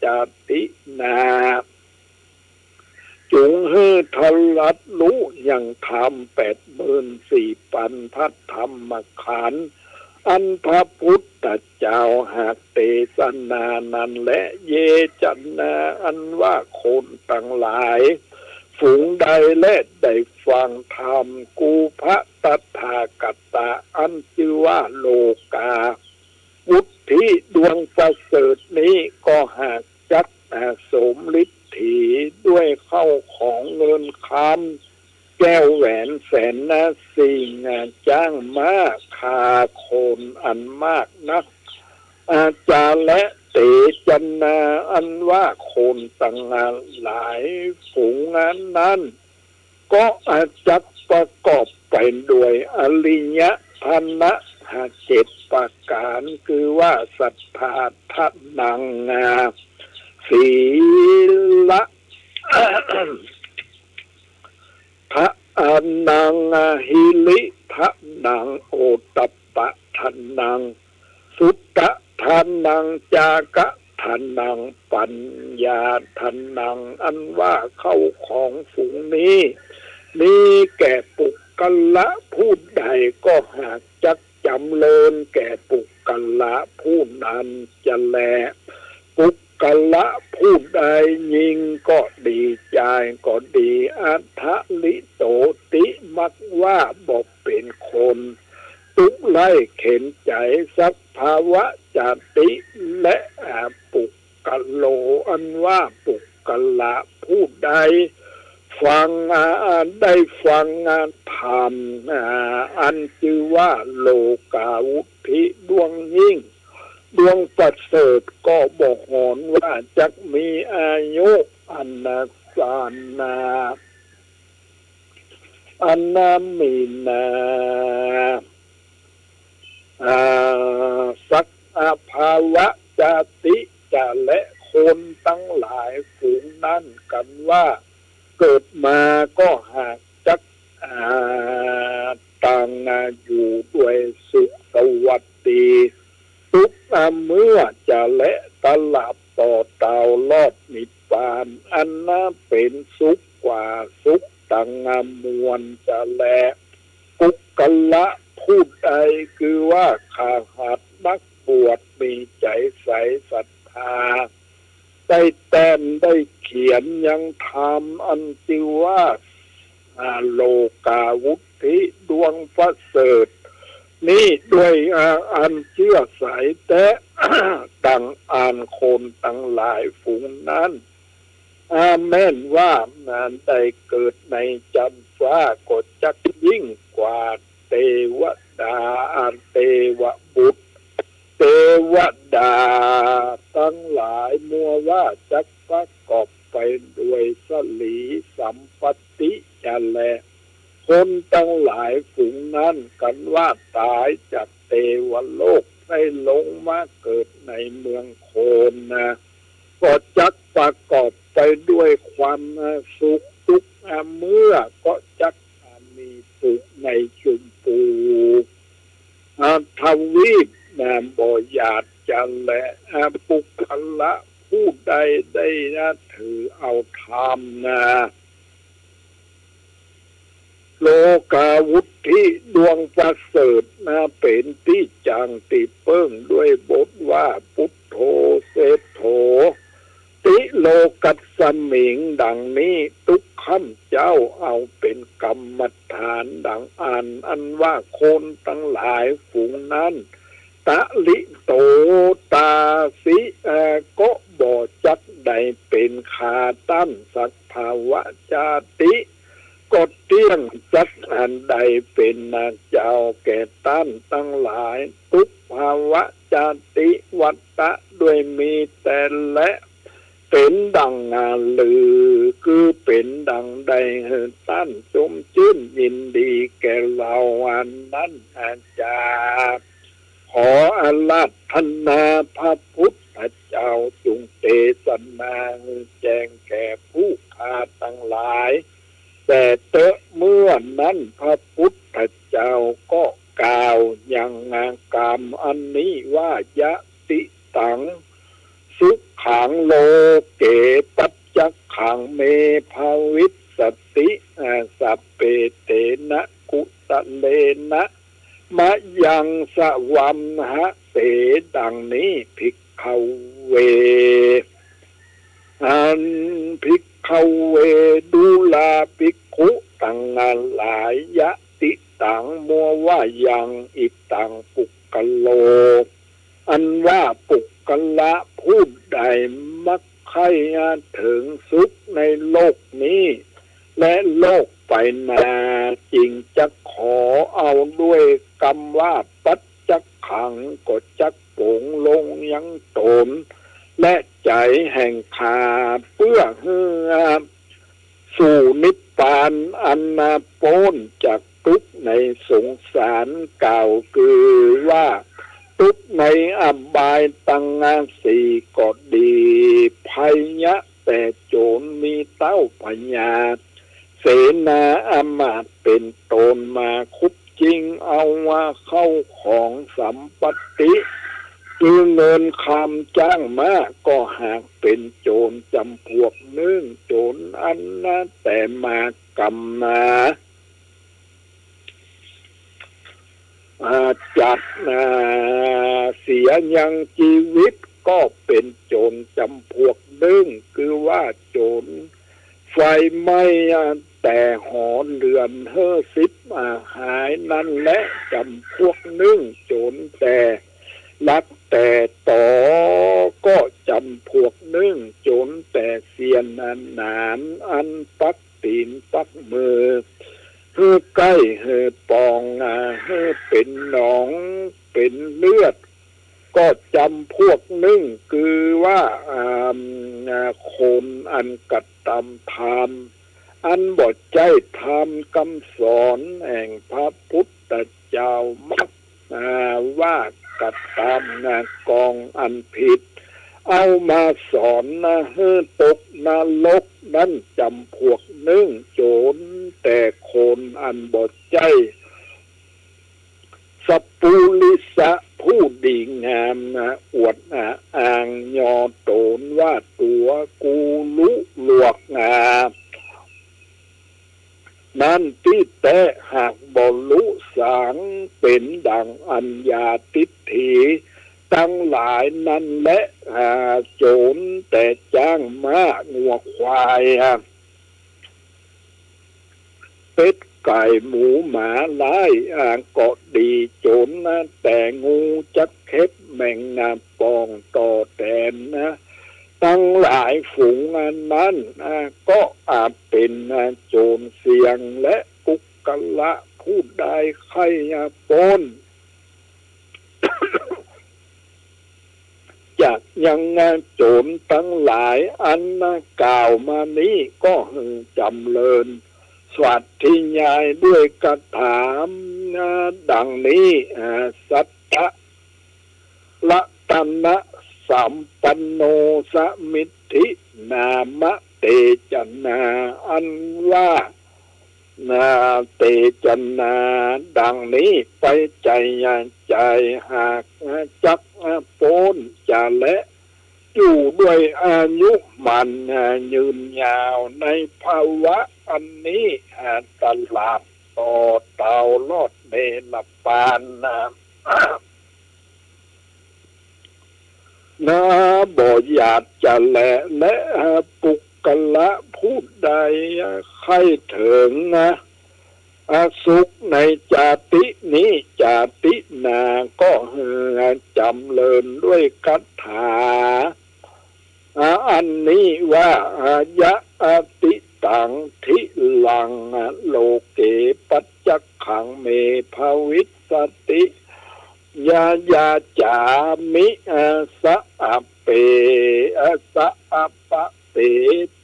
จาตินา จุงหื้อทะลัดลุยังธรรมแปดหมื่นสี่ปันพระธรรมขันธ์ อันพระพุทธเจ้าหากเตสนานั้นแล เย จนา อันว่าคนตังหลาย ฝูงใดแลได้ฟังธรรม กูพระตถาคตะ อันจื้อว่าโลกา วุฒิดวงประเสริฐนี้ ก็หากจัก อา สมฤทธีด้วยข้าวของเงินคำ แก้วแหวนแสนนาสิ่ง อา จ้างม้าฆ่าคนอันมากนัก อา จา และ เต จนา อันว่าคนตังหลายฝูงนั้น ก็อาจักประกอบไปด้วยอริยธรรมห้าเจ็ดประก๋าน คือว่า สัทธาทานัง อา ศีละ ทานัง อา หิริทานัง โอตตัปปะทานัง สุตตะทานัง จากะทานัง ปัญญาทานัง อันว่าข้าวของฝูงนี้ มีแก่ปุคคละผู้ใด ก็หากจักจำเริญแก่ปุคคละผู้นั้นจะแล ปุคคละผู้ใด ญิงก็ดี จายก็ดี อัฏฐะลิโตติ มักว่าบ่เป๋นคน ตุ๊กข์ไร้เข็ญใจ๋ สัพพะวะจาติ แล กละผู้ใดฟัง อ่า ได้ฟัง อ่า ธรรม อ่า อันจื้อว่าโลกาวุตถิดวงยิ่ง ดวงประเสริฐ ก็บ่หอนว่าจักมีอายุอันสั้นนา อันนามีนา อ่า สัก อาภาวะจาติจะ และคนตังหลายฝูงนั้น กันว่าเกิดมาก็หากจัก อ่า ตั้งอยู่ด้วยสุขสวัสดี ตุ๊ก อ่า เมื่อจะ และตราบต่อเต๋ารอดนิพพาน อันนาเป๋นสุขกว่าสุขตัง อ่า มวลจะ และ ปุคคละผู้ใด คือว่าขหัตถ์นักบวชมีใจ๋ใสศรัทธา ได้แต้มได้เขียนยังธรรมอันจื้อว่า อ่า โลกาวุตถิดวงประเสริฐนี้ด้วย อ่า อันเจื้อใสแต๊ ดังอั้นคนตังหลายฝูงนั้น อ่า แม้นว่า อ่า ได้เกิดในจั๊นฟ้าก็จักยิ่งกว่าเตวดา อ่า เตวบุตร เตวดาตังหลาย มัวว่าจักประกอบไปด้วยสรีสัมปัตติจะ และ คนตังหลายฝูงนั้น กันว่าต๋ายจากเตวโลกได้ลงมาเกิดในเมืองคนนา ก็จักประกอบไปด้วยความสุขตุ๊ก อ่า เมื่อก็จักมีสุขในจุมปู อ่า ทวีปนา บ่หยาดจะ และ อ่า ปุคคละผู้ใดได้ถือเอาธรรมนา โลกาวุตถิดวงประเสริฐนา เป๋นตี้จั่งตี้เปิ้งด้วยบทว่า ปุทโธ เศรษโฐ ติโลกัสมิง ดังนี้ ตุ๊กข้าพเจ้าเอาเป๋นกรรมฐานดังอั้น อันว่าคนตังหลายฝูงนั้น ตะลิโตตาสิ เอ่อ ก็บ่จักได้เป๋นข้าต้านสักภาวะจาติ ก็เตี้ยงจักอันได้เป๋นนาเจ้าแก่ต้านตังหลาย ตุ๊กภาวะจาติวัตตะ ด้วยมีแต่และ เป๋นดั่งนาลือ คือเป๋นดั่งได้หื้อต้านจมจื้นยินดีแก่เฮาอันนั้นอาจา ขออาราธนาพระพุทธเจ้าจุ่งเตสนาหื้อแจ้งแก่ผู้ข้าตังหลาย แต่เต๊อะ เมื่อนั้นพระพุทธเจ้าก็กล่าวยังกำอันนี้ว่า ยะติตัง สุขังโลเก ปัจจักขัง เม ภวิสสติ อา สัพเพ เตนะ กุสะเลนะ มะยัง สะวัมหะเส ดังนี้ ภิกขะเว อัน ภิกขะเว ดูราภิกขุตังหลาย ยะติตัง มัวว่ายัง อิตัง ปุคคะโล อันว่าปุคคละผู้ใดมักใค่เถิงสุขในโลกนี้ และโลกไปหน้า จึงจักขอเอาด้วยกำว่า ปัจจักขัง ก็จักปลงลงยังต๋น และใจ๋แห่งข้า เปื้อหื้อ สู่นิพพานอันป๊นจากตุ๊กข์ในสงสาร กล่าวคือว่า ตุ๊กข์ในอบายตังสี่ก็ดี ภัยยะแต่โจ๋รมีเต้าพญา เสนาอามาตย์เป๋นต้นมาคุบ จิงเอาว่าเข้าของสัมปัตติ คือเงินคำจ้างมา ก็หากเป๋นโจ๋รจ๋ำพวกนึ่ง โจ๋รอันนาแต่มากำนา อา จัดนา เสียยังจีวิต ก็เป๋นโจ๋รจ๋ำพวกนึ่ง คือว่าโจ๋ร ไฟไหม้แต่หอเฮือนหื้อสิบหายนั้นแหละ จ๋ำพวกนึ่ง โจ๋รแต่ลักแต่ต๋อ ก็ จ๋ำพวกนึ่ง โจ๋นแต่เสี้ยนหนาม อันปักตี๋นปักมือ หื้อใก้หื้อป่อง อ่า หื้อเป๋นหนองเป๋นเลือด ก็จ๋ำพวกนึ่ง คือว่า อ่า อ่า คนอันกระตำธรรม อันบ่ใจ๊ธรรมกำสอนแห่งพระพุทธเจ้า มัก อ่า ว่ากระตำ อ่า กองอันผิด เอามาสอน อ่า หื้อตกนรก นั้นจ๋ำพวกนึ่ง โจ๋นแต่คนอันบ่ใจ๊ สัปปุริสะผู้ดีงามนะ อวด อ่า อ้างยอต๋นว่าตั๋วกูฮู้ลวก อ่า นั้นตี้แต๊ หากบ่ฮู้สัง เป๋นดั่งอัญญาทิฏฐิตังหลายนั้นแล อ่า โจ๋นแต่จ๊างม้างัวควาย อ่า เป็ดไก่หมูหมาหลาย อ่า ก็ดี โจ๋นนะ แต่งูจักเข็บแมงนาป่องต่อแตนนะ ตังหลายฝูงอันนั้น อ่า ก็อาจเป๋น อ่า โจ๋นเสี้ยง และปุคคละผู้ใดใค่ อ่า ป๊น จากยังโจ๋นตังหลายอันกล่าวมานี้ ก็หื้อจ๋ำเริญสาธยายด้วยคาถาดังนี้ อ่า สัตตะรัตนะสัมปันโน สมิทธินามะเตชะนา อันว่า นา เตชะนา ดังนี้ไป ใจ๋ ใจ๋หากจักป๊นจะแล อยู่ด้วยอายุหมั้นยืนยาวในภาวะอันนี้ ตลอดต่อเต้ารอดนิรพาน นา บ่อยากจะแล และปุคคละผู้ใดใค่เถิง อ่า สุขในจาตินี้จาติหน้า ก็หื้อจ๋ำเริญด้วยคาถา อ่า อันนี้ว่า อ่า ยะติตังทิรัง อ่า โลเก ปัจจักขัง เม ภวิสสติ ยะ ยะ จ๋ามิ อ่า สะ อะ เป อ่า สะ อะ ปะ เป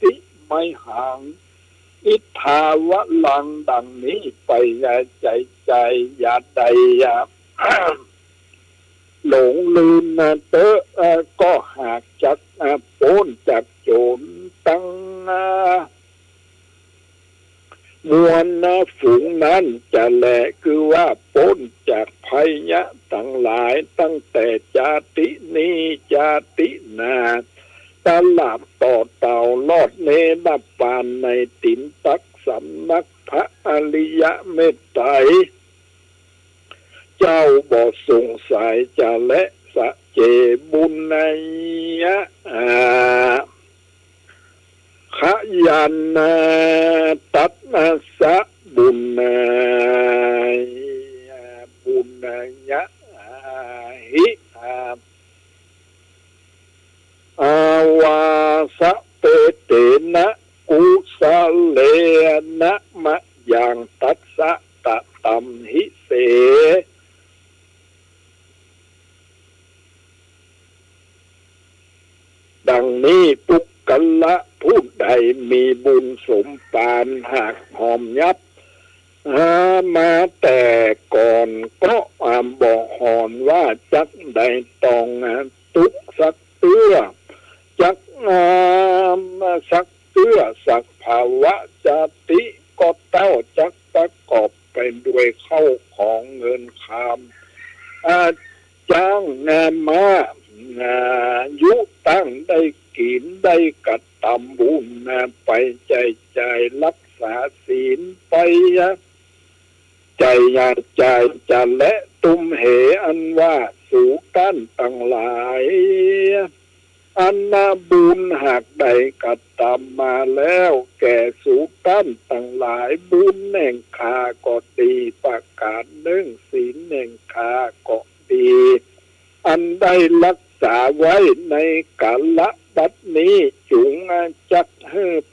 ติ มหัง อิทธาวรัง ดังนี้ไป ใจ๋ ใจ๋อย่าได้ อ่า หลงลืมนะเต๊อะ อ่า ก็หากจัก อ่า ป๊นจากโจ๋นตัง อ่า มวลนะฝูงนั้นจะแล คือว่าป๊นจากภัยยะตังหลายตั้งแต่จาตินี้จาติหน้า ตลอดต่อเต้ารอดนิรพานในถินตักสำนักพระอริยะเมตไตร เจ้าบ่สงสัยจะแล สะเจ บุญญะ อ่า ขยันนะ ตัสสะ บุญญะ บุญญะ อ่า หิ อ่า อาวาสะเปเตนะ กุสะเลนะ มะยัง ตัสสะ ตะตัมหิเส ดังนี้ปุคคละผู้ใดมีบุญสมปานหากหอมยับ อ่า มาแต่ก่อนก็อ่าบ่หอนว่าจักได้ต้อง อ่า ตุ๊กข์สักเตื้อ จัก อ่า สักเตื้อ สักภวะจาติก็เต้า จักประกอบไปด้วยข้าวของเงินคำ อ่า จ้างงานมา อ่า ยุตั้งได้กิ๋นได้กระตำบุญนะ ไปใจ๋ใจ๋รักษาศีลไป ใจ๋ใจ๋จะแล ตุ้มเห อันว่าสูต้านตังหลาย อันนาบุญหากได้กระตำมาแล้ว แก่สูต้านตังหลาย บุญแห่งข้าก็ดี ประก๋านนึ่ง ศีลแห่งข้าก็ดี อันได้รักษาไว้ในกา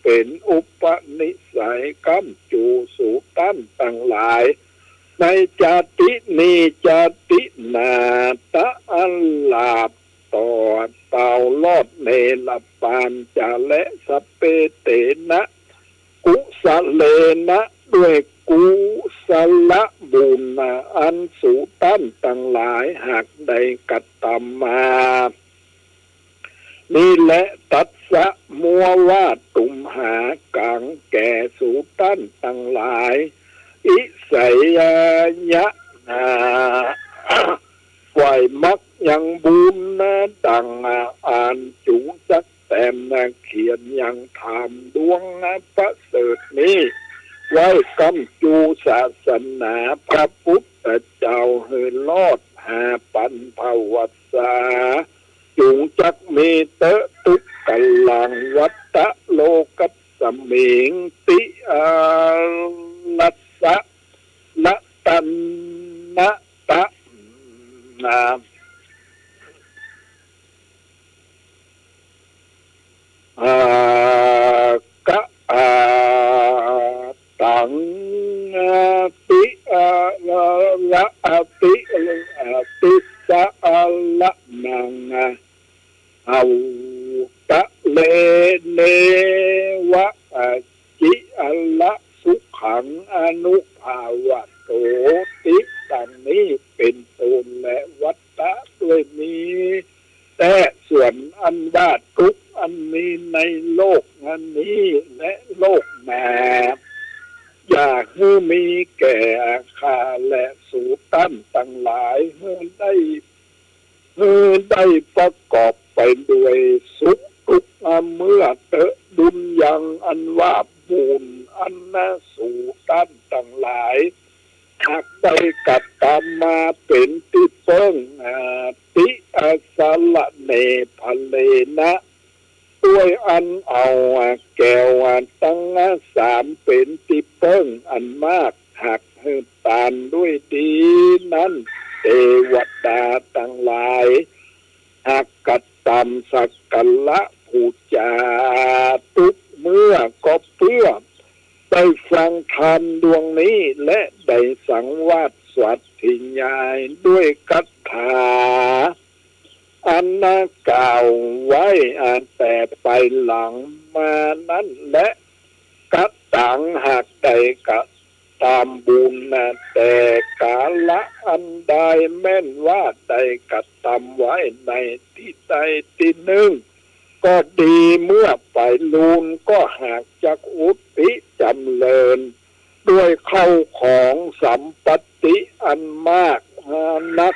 เป๋นอุปนิสัยก้ำจูสูต้านตังหลาย ในจาตินี้จาติหน้า ตะหลาบ ต่อเต้ารอดเนรปานจะแล สัพเพเตนะ กุสะเลนะ ด้วยกุศลบุญอันสูต้านตังหลายหากได้กระตำมา นี้แล ตัสสะ มัวว่า ตุมหากัง แก่สูต้านตังหลาย อิสยะ นา ฝ่ายมักยังบุญนา ดังอันจุงจักแต้มนาเขียนยังธรรมดวงนาประเสริฐนี้ ไว้ก้ำจูศาสนาพระปุทธเจ้าหื้อรอดห้าปันภวัสสา จุงจักมีเต๊อะ ทุกขัง วัฏฏะโลกัสมิง ติอารัสสะ ละตันนะตะ นา อา กะ อา ตัง อา ติ อา ละ ละ อา ติ อา ติสะ อา ละ นัง อา หาวตะเล เนวะ อา จิ อา ละ สุขัง อนุภาวะโต ติ ดังนี้เป๋นต้น และวัฏฏะด้วยนี้ แต่ส่วนอันว่าทุกข์อันมีในโลกอันนี้และโลกหน้า อย่าหื้อมีแก่ข้าและสูต้านตังหลาย หื้อได้ หื้อได้ประกอบไปด้วยสุขทุกข์เมื่อเต๊อะ ดุลยังอันว่าบุญอันนาสูต้านตังหลาย หากได้กระตำมาเป๋นตี้เปิ้ง อา ติ อา สะระเน พะเลนะ ด้วยอันเอา อา แก้ว อา ตัง อา สามเป๋นตี้เปิ้งอันมาก หากหื้อตานด้วยดีนั้น เตวดาตังหลาย หากกระตำสักการะปู๋จาทุกเมื่อก็เปื้อได้ฟังธรรมดวงนี้ และได้สังวาสสาธยายด้วยคาถา อันกล่าวไว้อันแต่ไปหลังมานั้นแล กระตัง หากได้กระตำบุญนา แต่กาละอันใด แม่นว่าได้กระตำไว้ในตี้ใดตี้นึ่งก็ดี เมื่อไปลูนก็หากจักอุทิศจำเริญ ด้วยเข้าของสัมปัตติอันมากนัก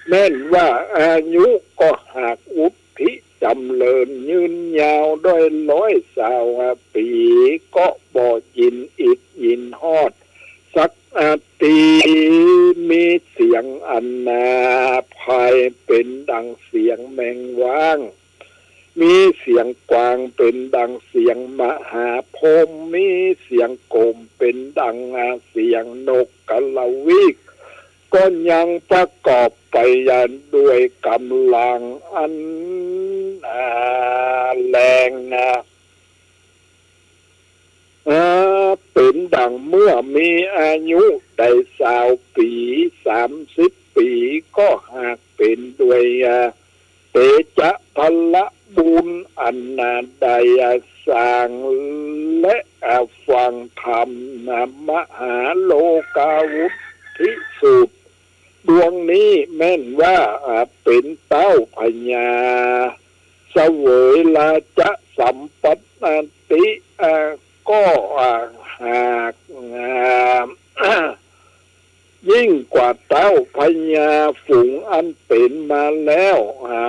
แม่นว่าอายุก็หากอุทิศจำเริญยืนยาวด้วยร้อยซาวปี๋ ก็บ่ยินอิดยินฮอดสักอาที มีเสียงอันนาไพเป๋นดังเสียงแมงว้าง มีเสียงกวางเป๋นดังเสียงมหาพรหม มีเสียงโกมเป๋นดังเสียงนกกาละวิก ก็ยังประกอบไปด้วยกำลังอัน อ่า แรงนา อ่า เป๋นดังเมื่อมีอายุได้ซาวปี๋ สามสิบปี๋ ก็หากเป๋นด้วย อ่า เตจะพละบุญอันนาได้สร้าง และฟังธรรมนามหาโลกาวุฒสูตร ดวงนี้แม่นว่าเป๋นเต้าพญาเสวยราชสัมปัตติ ก็หาก ยิ่งกว่าเต้าพญาฝูงอันเป๋นมาแล้ว อ่า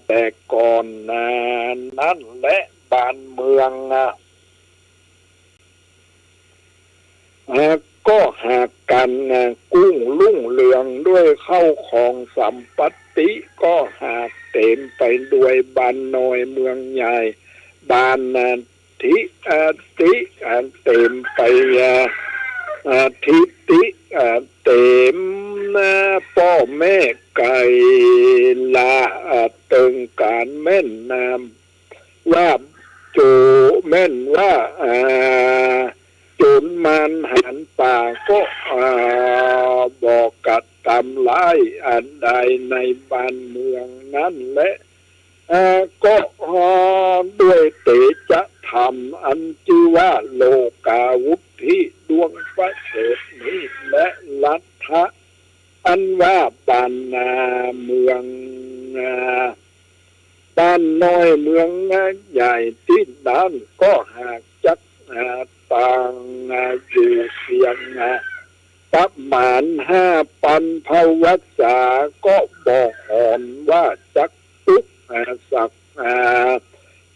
แต่ก่อนนั้นแล บ้านเมือง อ่า ก็หากกัน อ่า กุ้งรุ่งเรืองด้วยเข้าของสัมปัตติ ก็หากเต๋มไปด้วยบ้านน้อยเมืองใหญ่ บ้านนา ทิ อา ติ อันเต๋มไป อา อา ทิติ อา เต๋มนาป้อแม่ไก่ละ อา เติงก๋านแม่นนาม ว่า โจรแม่นว่า อ่า โจรมารหาญป่าก็ อ่า บ่กระตำร้ายอันใดในบ้านเมืองนั้นแล อ่า ก็ อ่า ด้วยเตชะธรรมอันจื้อว่าโลกาวุตถิดวงประเสริฐนี้ และรัฐะอันว่าบ้านนาเมือง อ่า บ้านน้อยเมืองใหญ่ตี้นั้นก็หากจัก อ่า ตั้ง อ่า อยู่เสียง อ่า ประมาณห้าปันพรรษา ก็บ่หอนว่าจักตุ๊กข์ อ่า สัก อ่า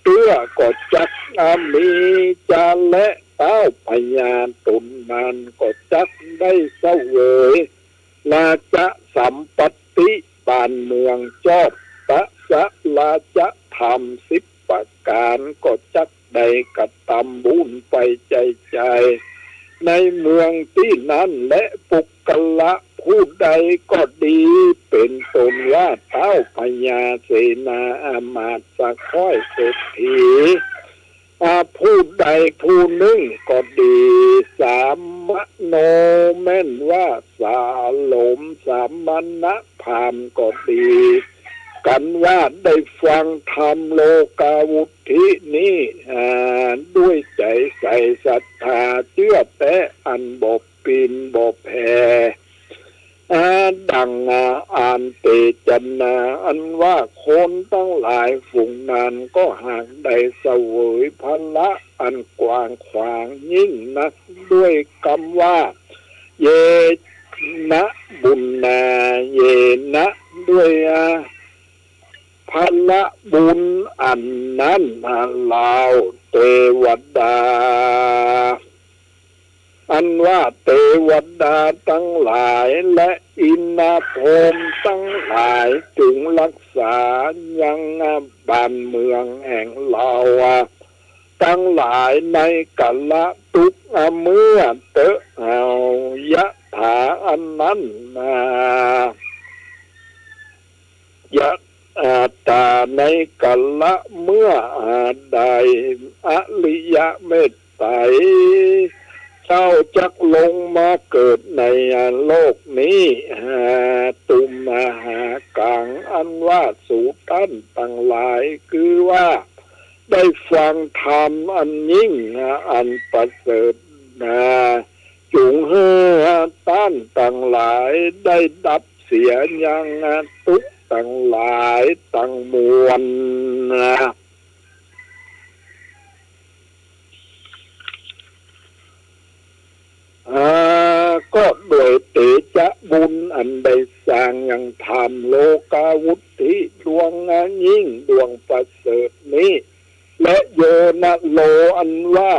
เตื้อ ก็จัก อ่า มีจา และเต้าพญาต๋นนั้นก็จักได้เสวย ราชสัมปัตติบ้านเมืองจอบ ตะสะราชธรรมสิบประก๋านก็จักได้กระตำบุญไปใจ๋ๆ ในเมืองตี้นั้น และปุคคละผู้ใดก็ดี เป๋นต้นว่าเต้าพญาเสนาอามาตย์สะข้อยเศรษฐี อ่า ผู้ใดผู้นึ่งก็ดี สามโณ แม่นว่าสาหลมสมณพราหมณ์ก็ดี กันว่าได้ฟังธรรมโลกาวุตถินี้ อ่า ด้วยใจ๋ใสศรัทธาเจื้อแต๊อันบ่ปิ่นบ่แผ่ อ่า ดัง อ่า อันเตชนา อันว่าคนตังหลายฝูงนั้นก็หากได้เสวยผละอันกว้างขวางยิ่งนัก ด้วยกำว่า เยนะบุญนา เยนะ ด้วย อ่า ผละบุญอันนั้น อ่า เหล่าเตวดา อันว่าเตวดาตังหลายและอินทร์พรหมตังหลายจึงรักษายังบ้านเมืองแห่งเราตังหลายในกาละตุ๊กข์เมื่อเต๊อะ เอายะถาอันนั้นนา ยะ อ่า ตาในกาละเมื่อ อ่า ใด อริยะเมตไตรเจ้าจักลงมาเกิดในโลกนี้ อ่า ตุมหากัง อันว่าสูต้านตังหลาย คือว่าได้ฟังธรรมอันยิ่ง อ่า อันประเสริฐนา จุงหื้อต้านตังหลายได้ดับเสียยังตุ๊กข์ตังหลายตังมวลนะ อ่า ก็ด้วยเตชะบุญอันได้สร้างยังธรรมโลกาวุตถิดวงยิ่งดวงประเสริฐนี้ และโยนะโล อันว่า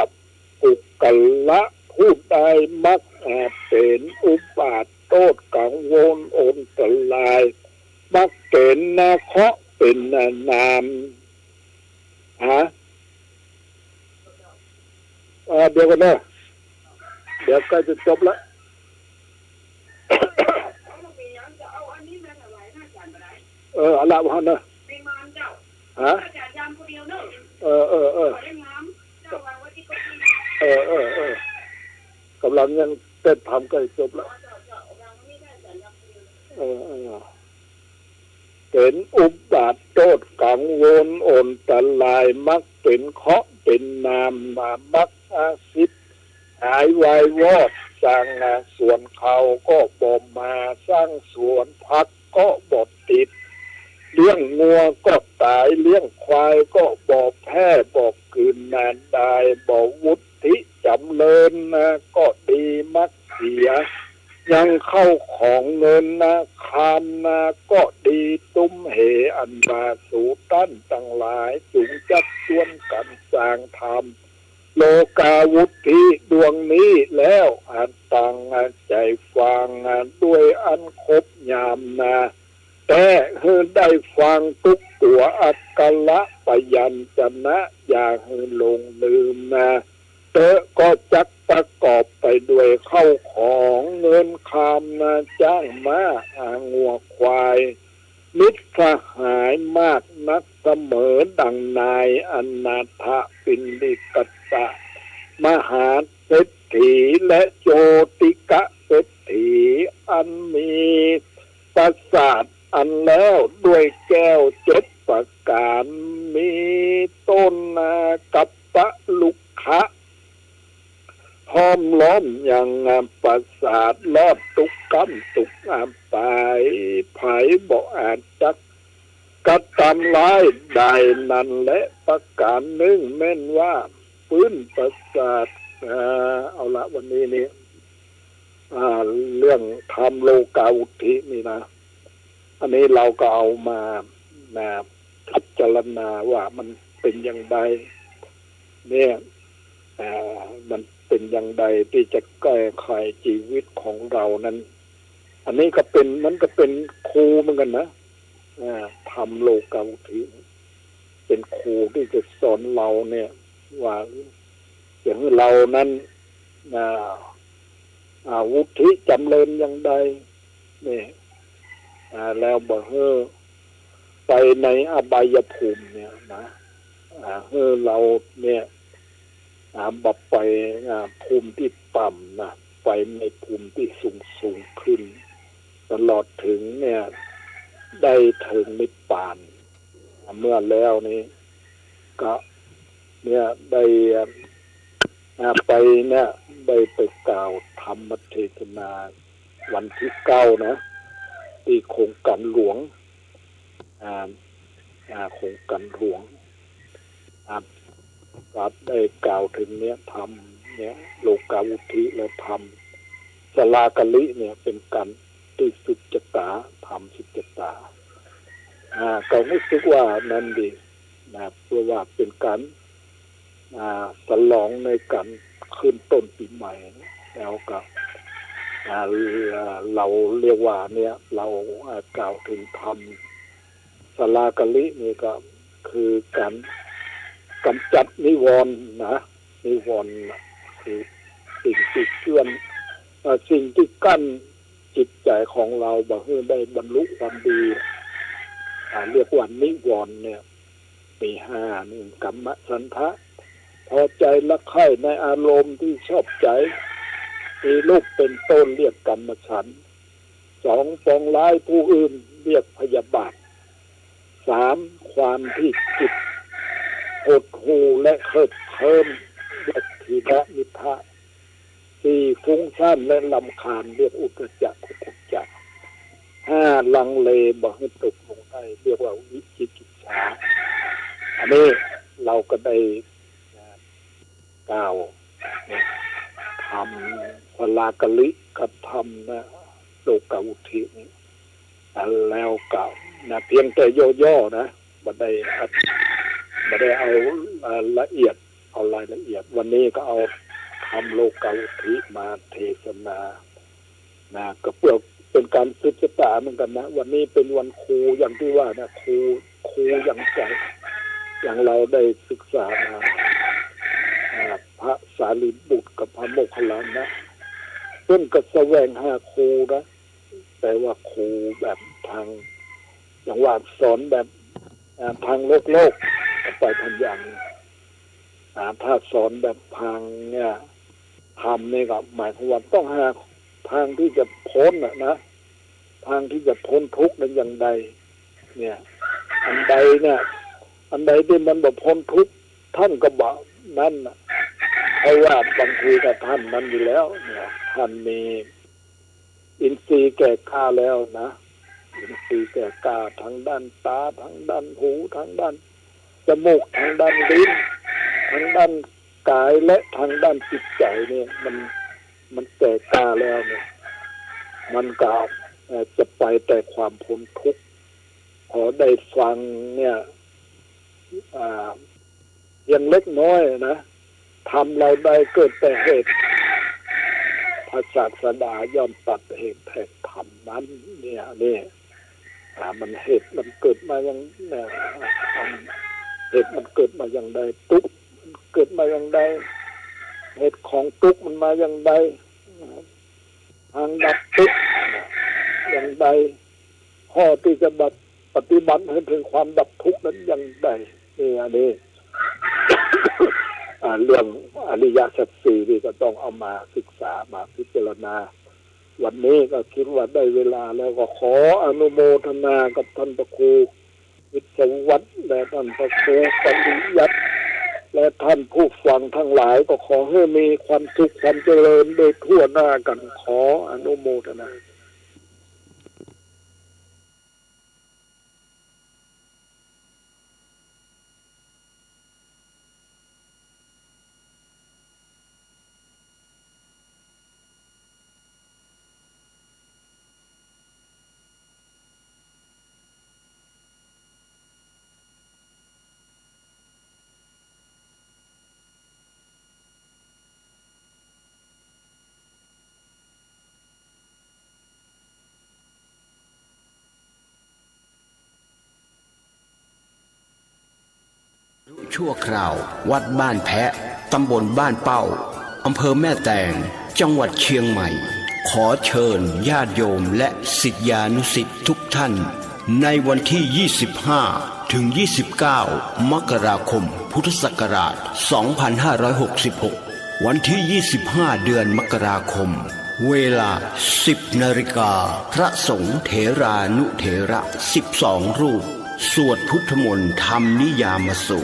ปุคคละผู้ใดมัก อ่า เป๋นอุบาทโต้ษกังวลอันตราย มักเป๋นนาเคราะห์เป๋นนาม ฮะ อ่า เดี๋ยวก่อนเนอะ เดี๋ยวใกล้จะจบละ เออ เอาละว่าเนอะ ฮะ เออ เออ เออ เออ เออ เออ กำลังยังเต้นทำใกล้จบละ เออ เออ เป๋นอุบาทโต้ษกังวลอันตราย มักเป๋นเคราะห์เป๋นนามมา มักอาสิทธิ์หายวายวอด สร้างสวนข้าวก็บ่มา สร้างสวนผักก็บ่ติด เลี้ยงงัวก็ต๋าย เลี้ยงควายก็บ่แพร่ บ่กืนนา ได้บ่วุตถิจ๋ำเริญนะ ก็ดี มักเสียยังเข้าของเงินนะ คามนะ ก็ดี ตุ้มเหอันว่าสูต้านตังหลายจุงจักชวนกั๋นสร้างธรรมโลกาวุตถิดวงนี้แล้ว อันตั้งใจ๋ฟังด้วยอันครบยามนา แต่หื้อได้ฟังตุ๊กตั๋วอักขระพยัญชนะ อย่าหื้อหลงลืมนา เต๊อะ ก็จักประกอบไปด้วยข้าวของเงินคามนา จ๊างม้า อ่า งัวควาย มิตรสหายมากนักเสมอดังนายอนาถปิณ อ้อมล้อมยังปราสาท รอดตุ๊กกำตุ๊กอันต๋าย ใผบ่อาจจักกระตำร้ายได้นั้นแล ประก๋านนึ่งแม่นว่าปื๊นปราสาท อ่า เอาละ วันนี้นี่ อ่า เรื่องธรรมโลกาวุตถินี่นะ อันนี้เราก็เอามา นะ พิจารณาว่ามันเป๋นอย่างใด เนี่ย อ่า มันเป๋นอย่างใดตี้จะแก้ไขจีวิตของเฮานั้น อันนี้ก็เป๋น มันก็เป๋นครูเหมือนกั๋นนะ อ่า ธรรมโลกาวุตถิ เป๋นครูตี้จะสอนเฮาเนี่ย ว่าจะหื้อเฮานั้น อ่า อ่า วุตถิจ๋ำเริญอย่างใด เนี่ย อ่า แล้วบ่หื้อไปในอบายภูมิเนี่ยนะ อ่า หื้อเฮาเนี่ย อ่า บ่ไป อ่า ภูมิตี้ต่ำนะ ไปในภูมิตี้สูงสูงขึ้น ตลอดเถิงเนี่ย ได้เถิงนิพพาน เมื่อแล้วนี้ก็เนี่ยได้ อ่า ไปเนี่ย ได้ไปกล่าวธรรมเทศนาวันตี้เก้านะ ตี้โครงก๋านหลวง อ่า อ่า โครงก๋านหลวง อ่า ก็ได้กล่าวเถิงเนี่ยธรรมเนี่ย โลกาวุตถิและธรรมสลากลิเนี่ย เป๋นก๋านตี้สุจตา ธรรมสุจตา อ่า ก็ฮู้สึกว่านั้นดีนะ เพราะว่าเป๋นก๋าน อ่า สลองในก๋านขึ้นต้นปี๋ใหม่ แล้วก็ อ่า เฮาเรียกว่าเนี่ย เฮา อ่า กล่าวเถิงธรรมสลากลินี่ก็คือก๋านก๋ำจัดนิวรณ์นะ นิวรณ์น่ะคือสิ่งตี้เจื้อน เอ่อ สิ่งตี้กั้นจิตใจ๋ของเฮาบ่หื้อได้บรรลุความดี อ่า เรียกว่านิวรณ์เนี่ย มีห้า นึ่ง กามฉันทะ พอใจ๋รักใค่ในอารมณ์ตี้ชอบใจ๋ มีรูปเป๋นต้น เรียกกามฉันทะ สอง ปองร้ายผู้อื่น เรียกพยาบาท สาม ความตี้จิตหดหู่และเคิบเคิ้ม เรียกถีนมิทธะ สี่ ฟุ้งซ่านและรำคาญ เรียกอุทธัจจะ กุกุจจะ ห้า ลังเลบ่หื้อตกลงได้ เรียกว่าวิจิกิจฉา อันนี้เฮาก็ได้ กล่าวธรรมสลากลิกับธรรมนะ โลกาวุตถินี่ แล้วก็นะ เพียงแต่ย่อๆ นะ บ่ได้ บ่ได้เอา เอ่อ ละเอียด เอารายละเอียด วันนี้ก็เอาธรรมโลกาวุตถิมาเทศนา นะ ก็เปื้อเป๋นก๋านสืบสะต๋าเหมือนกั๋นนะ วันนี้เป๋นวันครู อย่างตี้ว่านะ ครู ครูอย่างใจ๋ อย่างเฮาได้ศึกษามา อ่า พระสารีบุตรกับพระโมคคัลลานะ เปิ้นก็แสวงหาครูนะ แต่ว่าครูแบบตาง อย่างว่าสอนแบบ อ่า ตางโลกๆ ก็ไปตางอย่าง อ่า ถ้าสอนแบบตางเนี่ย ธรรมนี่ก็หมายความว่าต้องหาตางตี้จะป๊นน่ะนะ ตางตี้จะป๊นทุกข์นั้นอย่างใด เนี่ย อันใดเนี่ย อันใดตี้มันบ่ป๊นทุกข์ ต้านก็บ่นั้นน่ะ เพราะว่าบางทีก็ต้านนั้นอยู่แล้วเนี่ย ต้านมี อินทรีย์แก่กล้าแล้วนะ อินทรีย์แก่กล้าตางด้านต๋า ตางด้านหู ตางด้านจมูก ตางด้านลิ้น ตางด้านก๋าย และตางด้านจิตใจ๋เนี่ย มัน มันแก่กล้าแล้วเนี่ย มันก็ เอ่อ จะไปแต่ความป๊นทุกข์ พอได้ฟังเนี่ย อ่า เพียงเล็กน้อยนะ ธรรมเหล่าใดเกิดแต่เหตุ พระศาสดาย่อมตัดเหตุแห่งธรรมนั้น เนี่ย เนี่ย อ่า มันเหตุมันเกิดมาอย่าง เนี่ย ธรรม เหตุมันเกิดมาอย่างใด ตุ๊กข์มันเกิดมาอย่างใด เหตุของตุ๊กข์มันมาอย่างใด ตางดับตุ๊กข์อย่างใด ข้อตี้จะบัด ปฏิบัติหื้อเถิงความดับทุกข์นั้นอย่างใด นี่ อันนี้ อ่า เรื่องอริยสัจสี่นี่ก็ต้องเอามาศึกษา มาพิจารณา วันนี้ก็กึ๊ดว่าได้เวลาแล้ว ก็ขออนุโมทนากับต้านพระครูวิศวัฒน์ และต้านพระครูปริยัติ และท่านผู้ฟังทั้งหลายก็ขอหื้อมีความสุขความเจริญโดยทั่วหน้ากัน ขออนุโมทนาชั่วคราว วัดบ้านแพะ ตำบลบ้านเป้า อำเภอแม่แตง จังหวัดเชียงใหม่ ขอเชิญญาติโยมและศิษยานุศิษย์ทุกท่าน ในวันที่ ยี่สิบห้า ถึง ยี่สิบเก้า มกราคม พุทธศักราช สองพันห้าร้อยหกสิบหก วันที่ ยี่สิบห้า เดือนมกราคม เวลา สิบนาฬิกา พระสงฆ์เถรานุเถระ สิบสอง รูป สวดพุทธมนต์ทำนิยามสู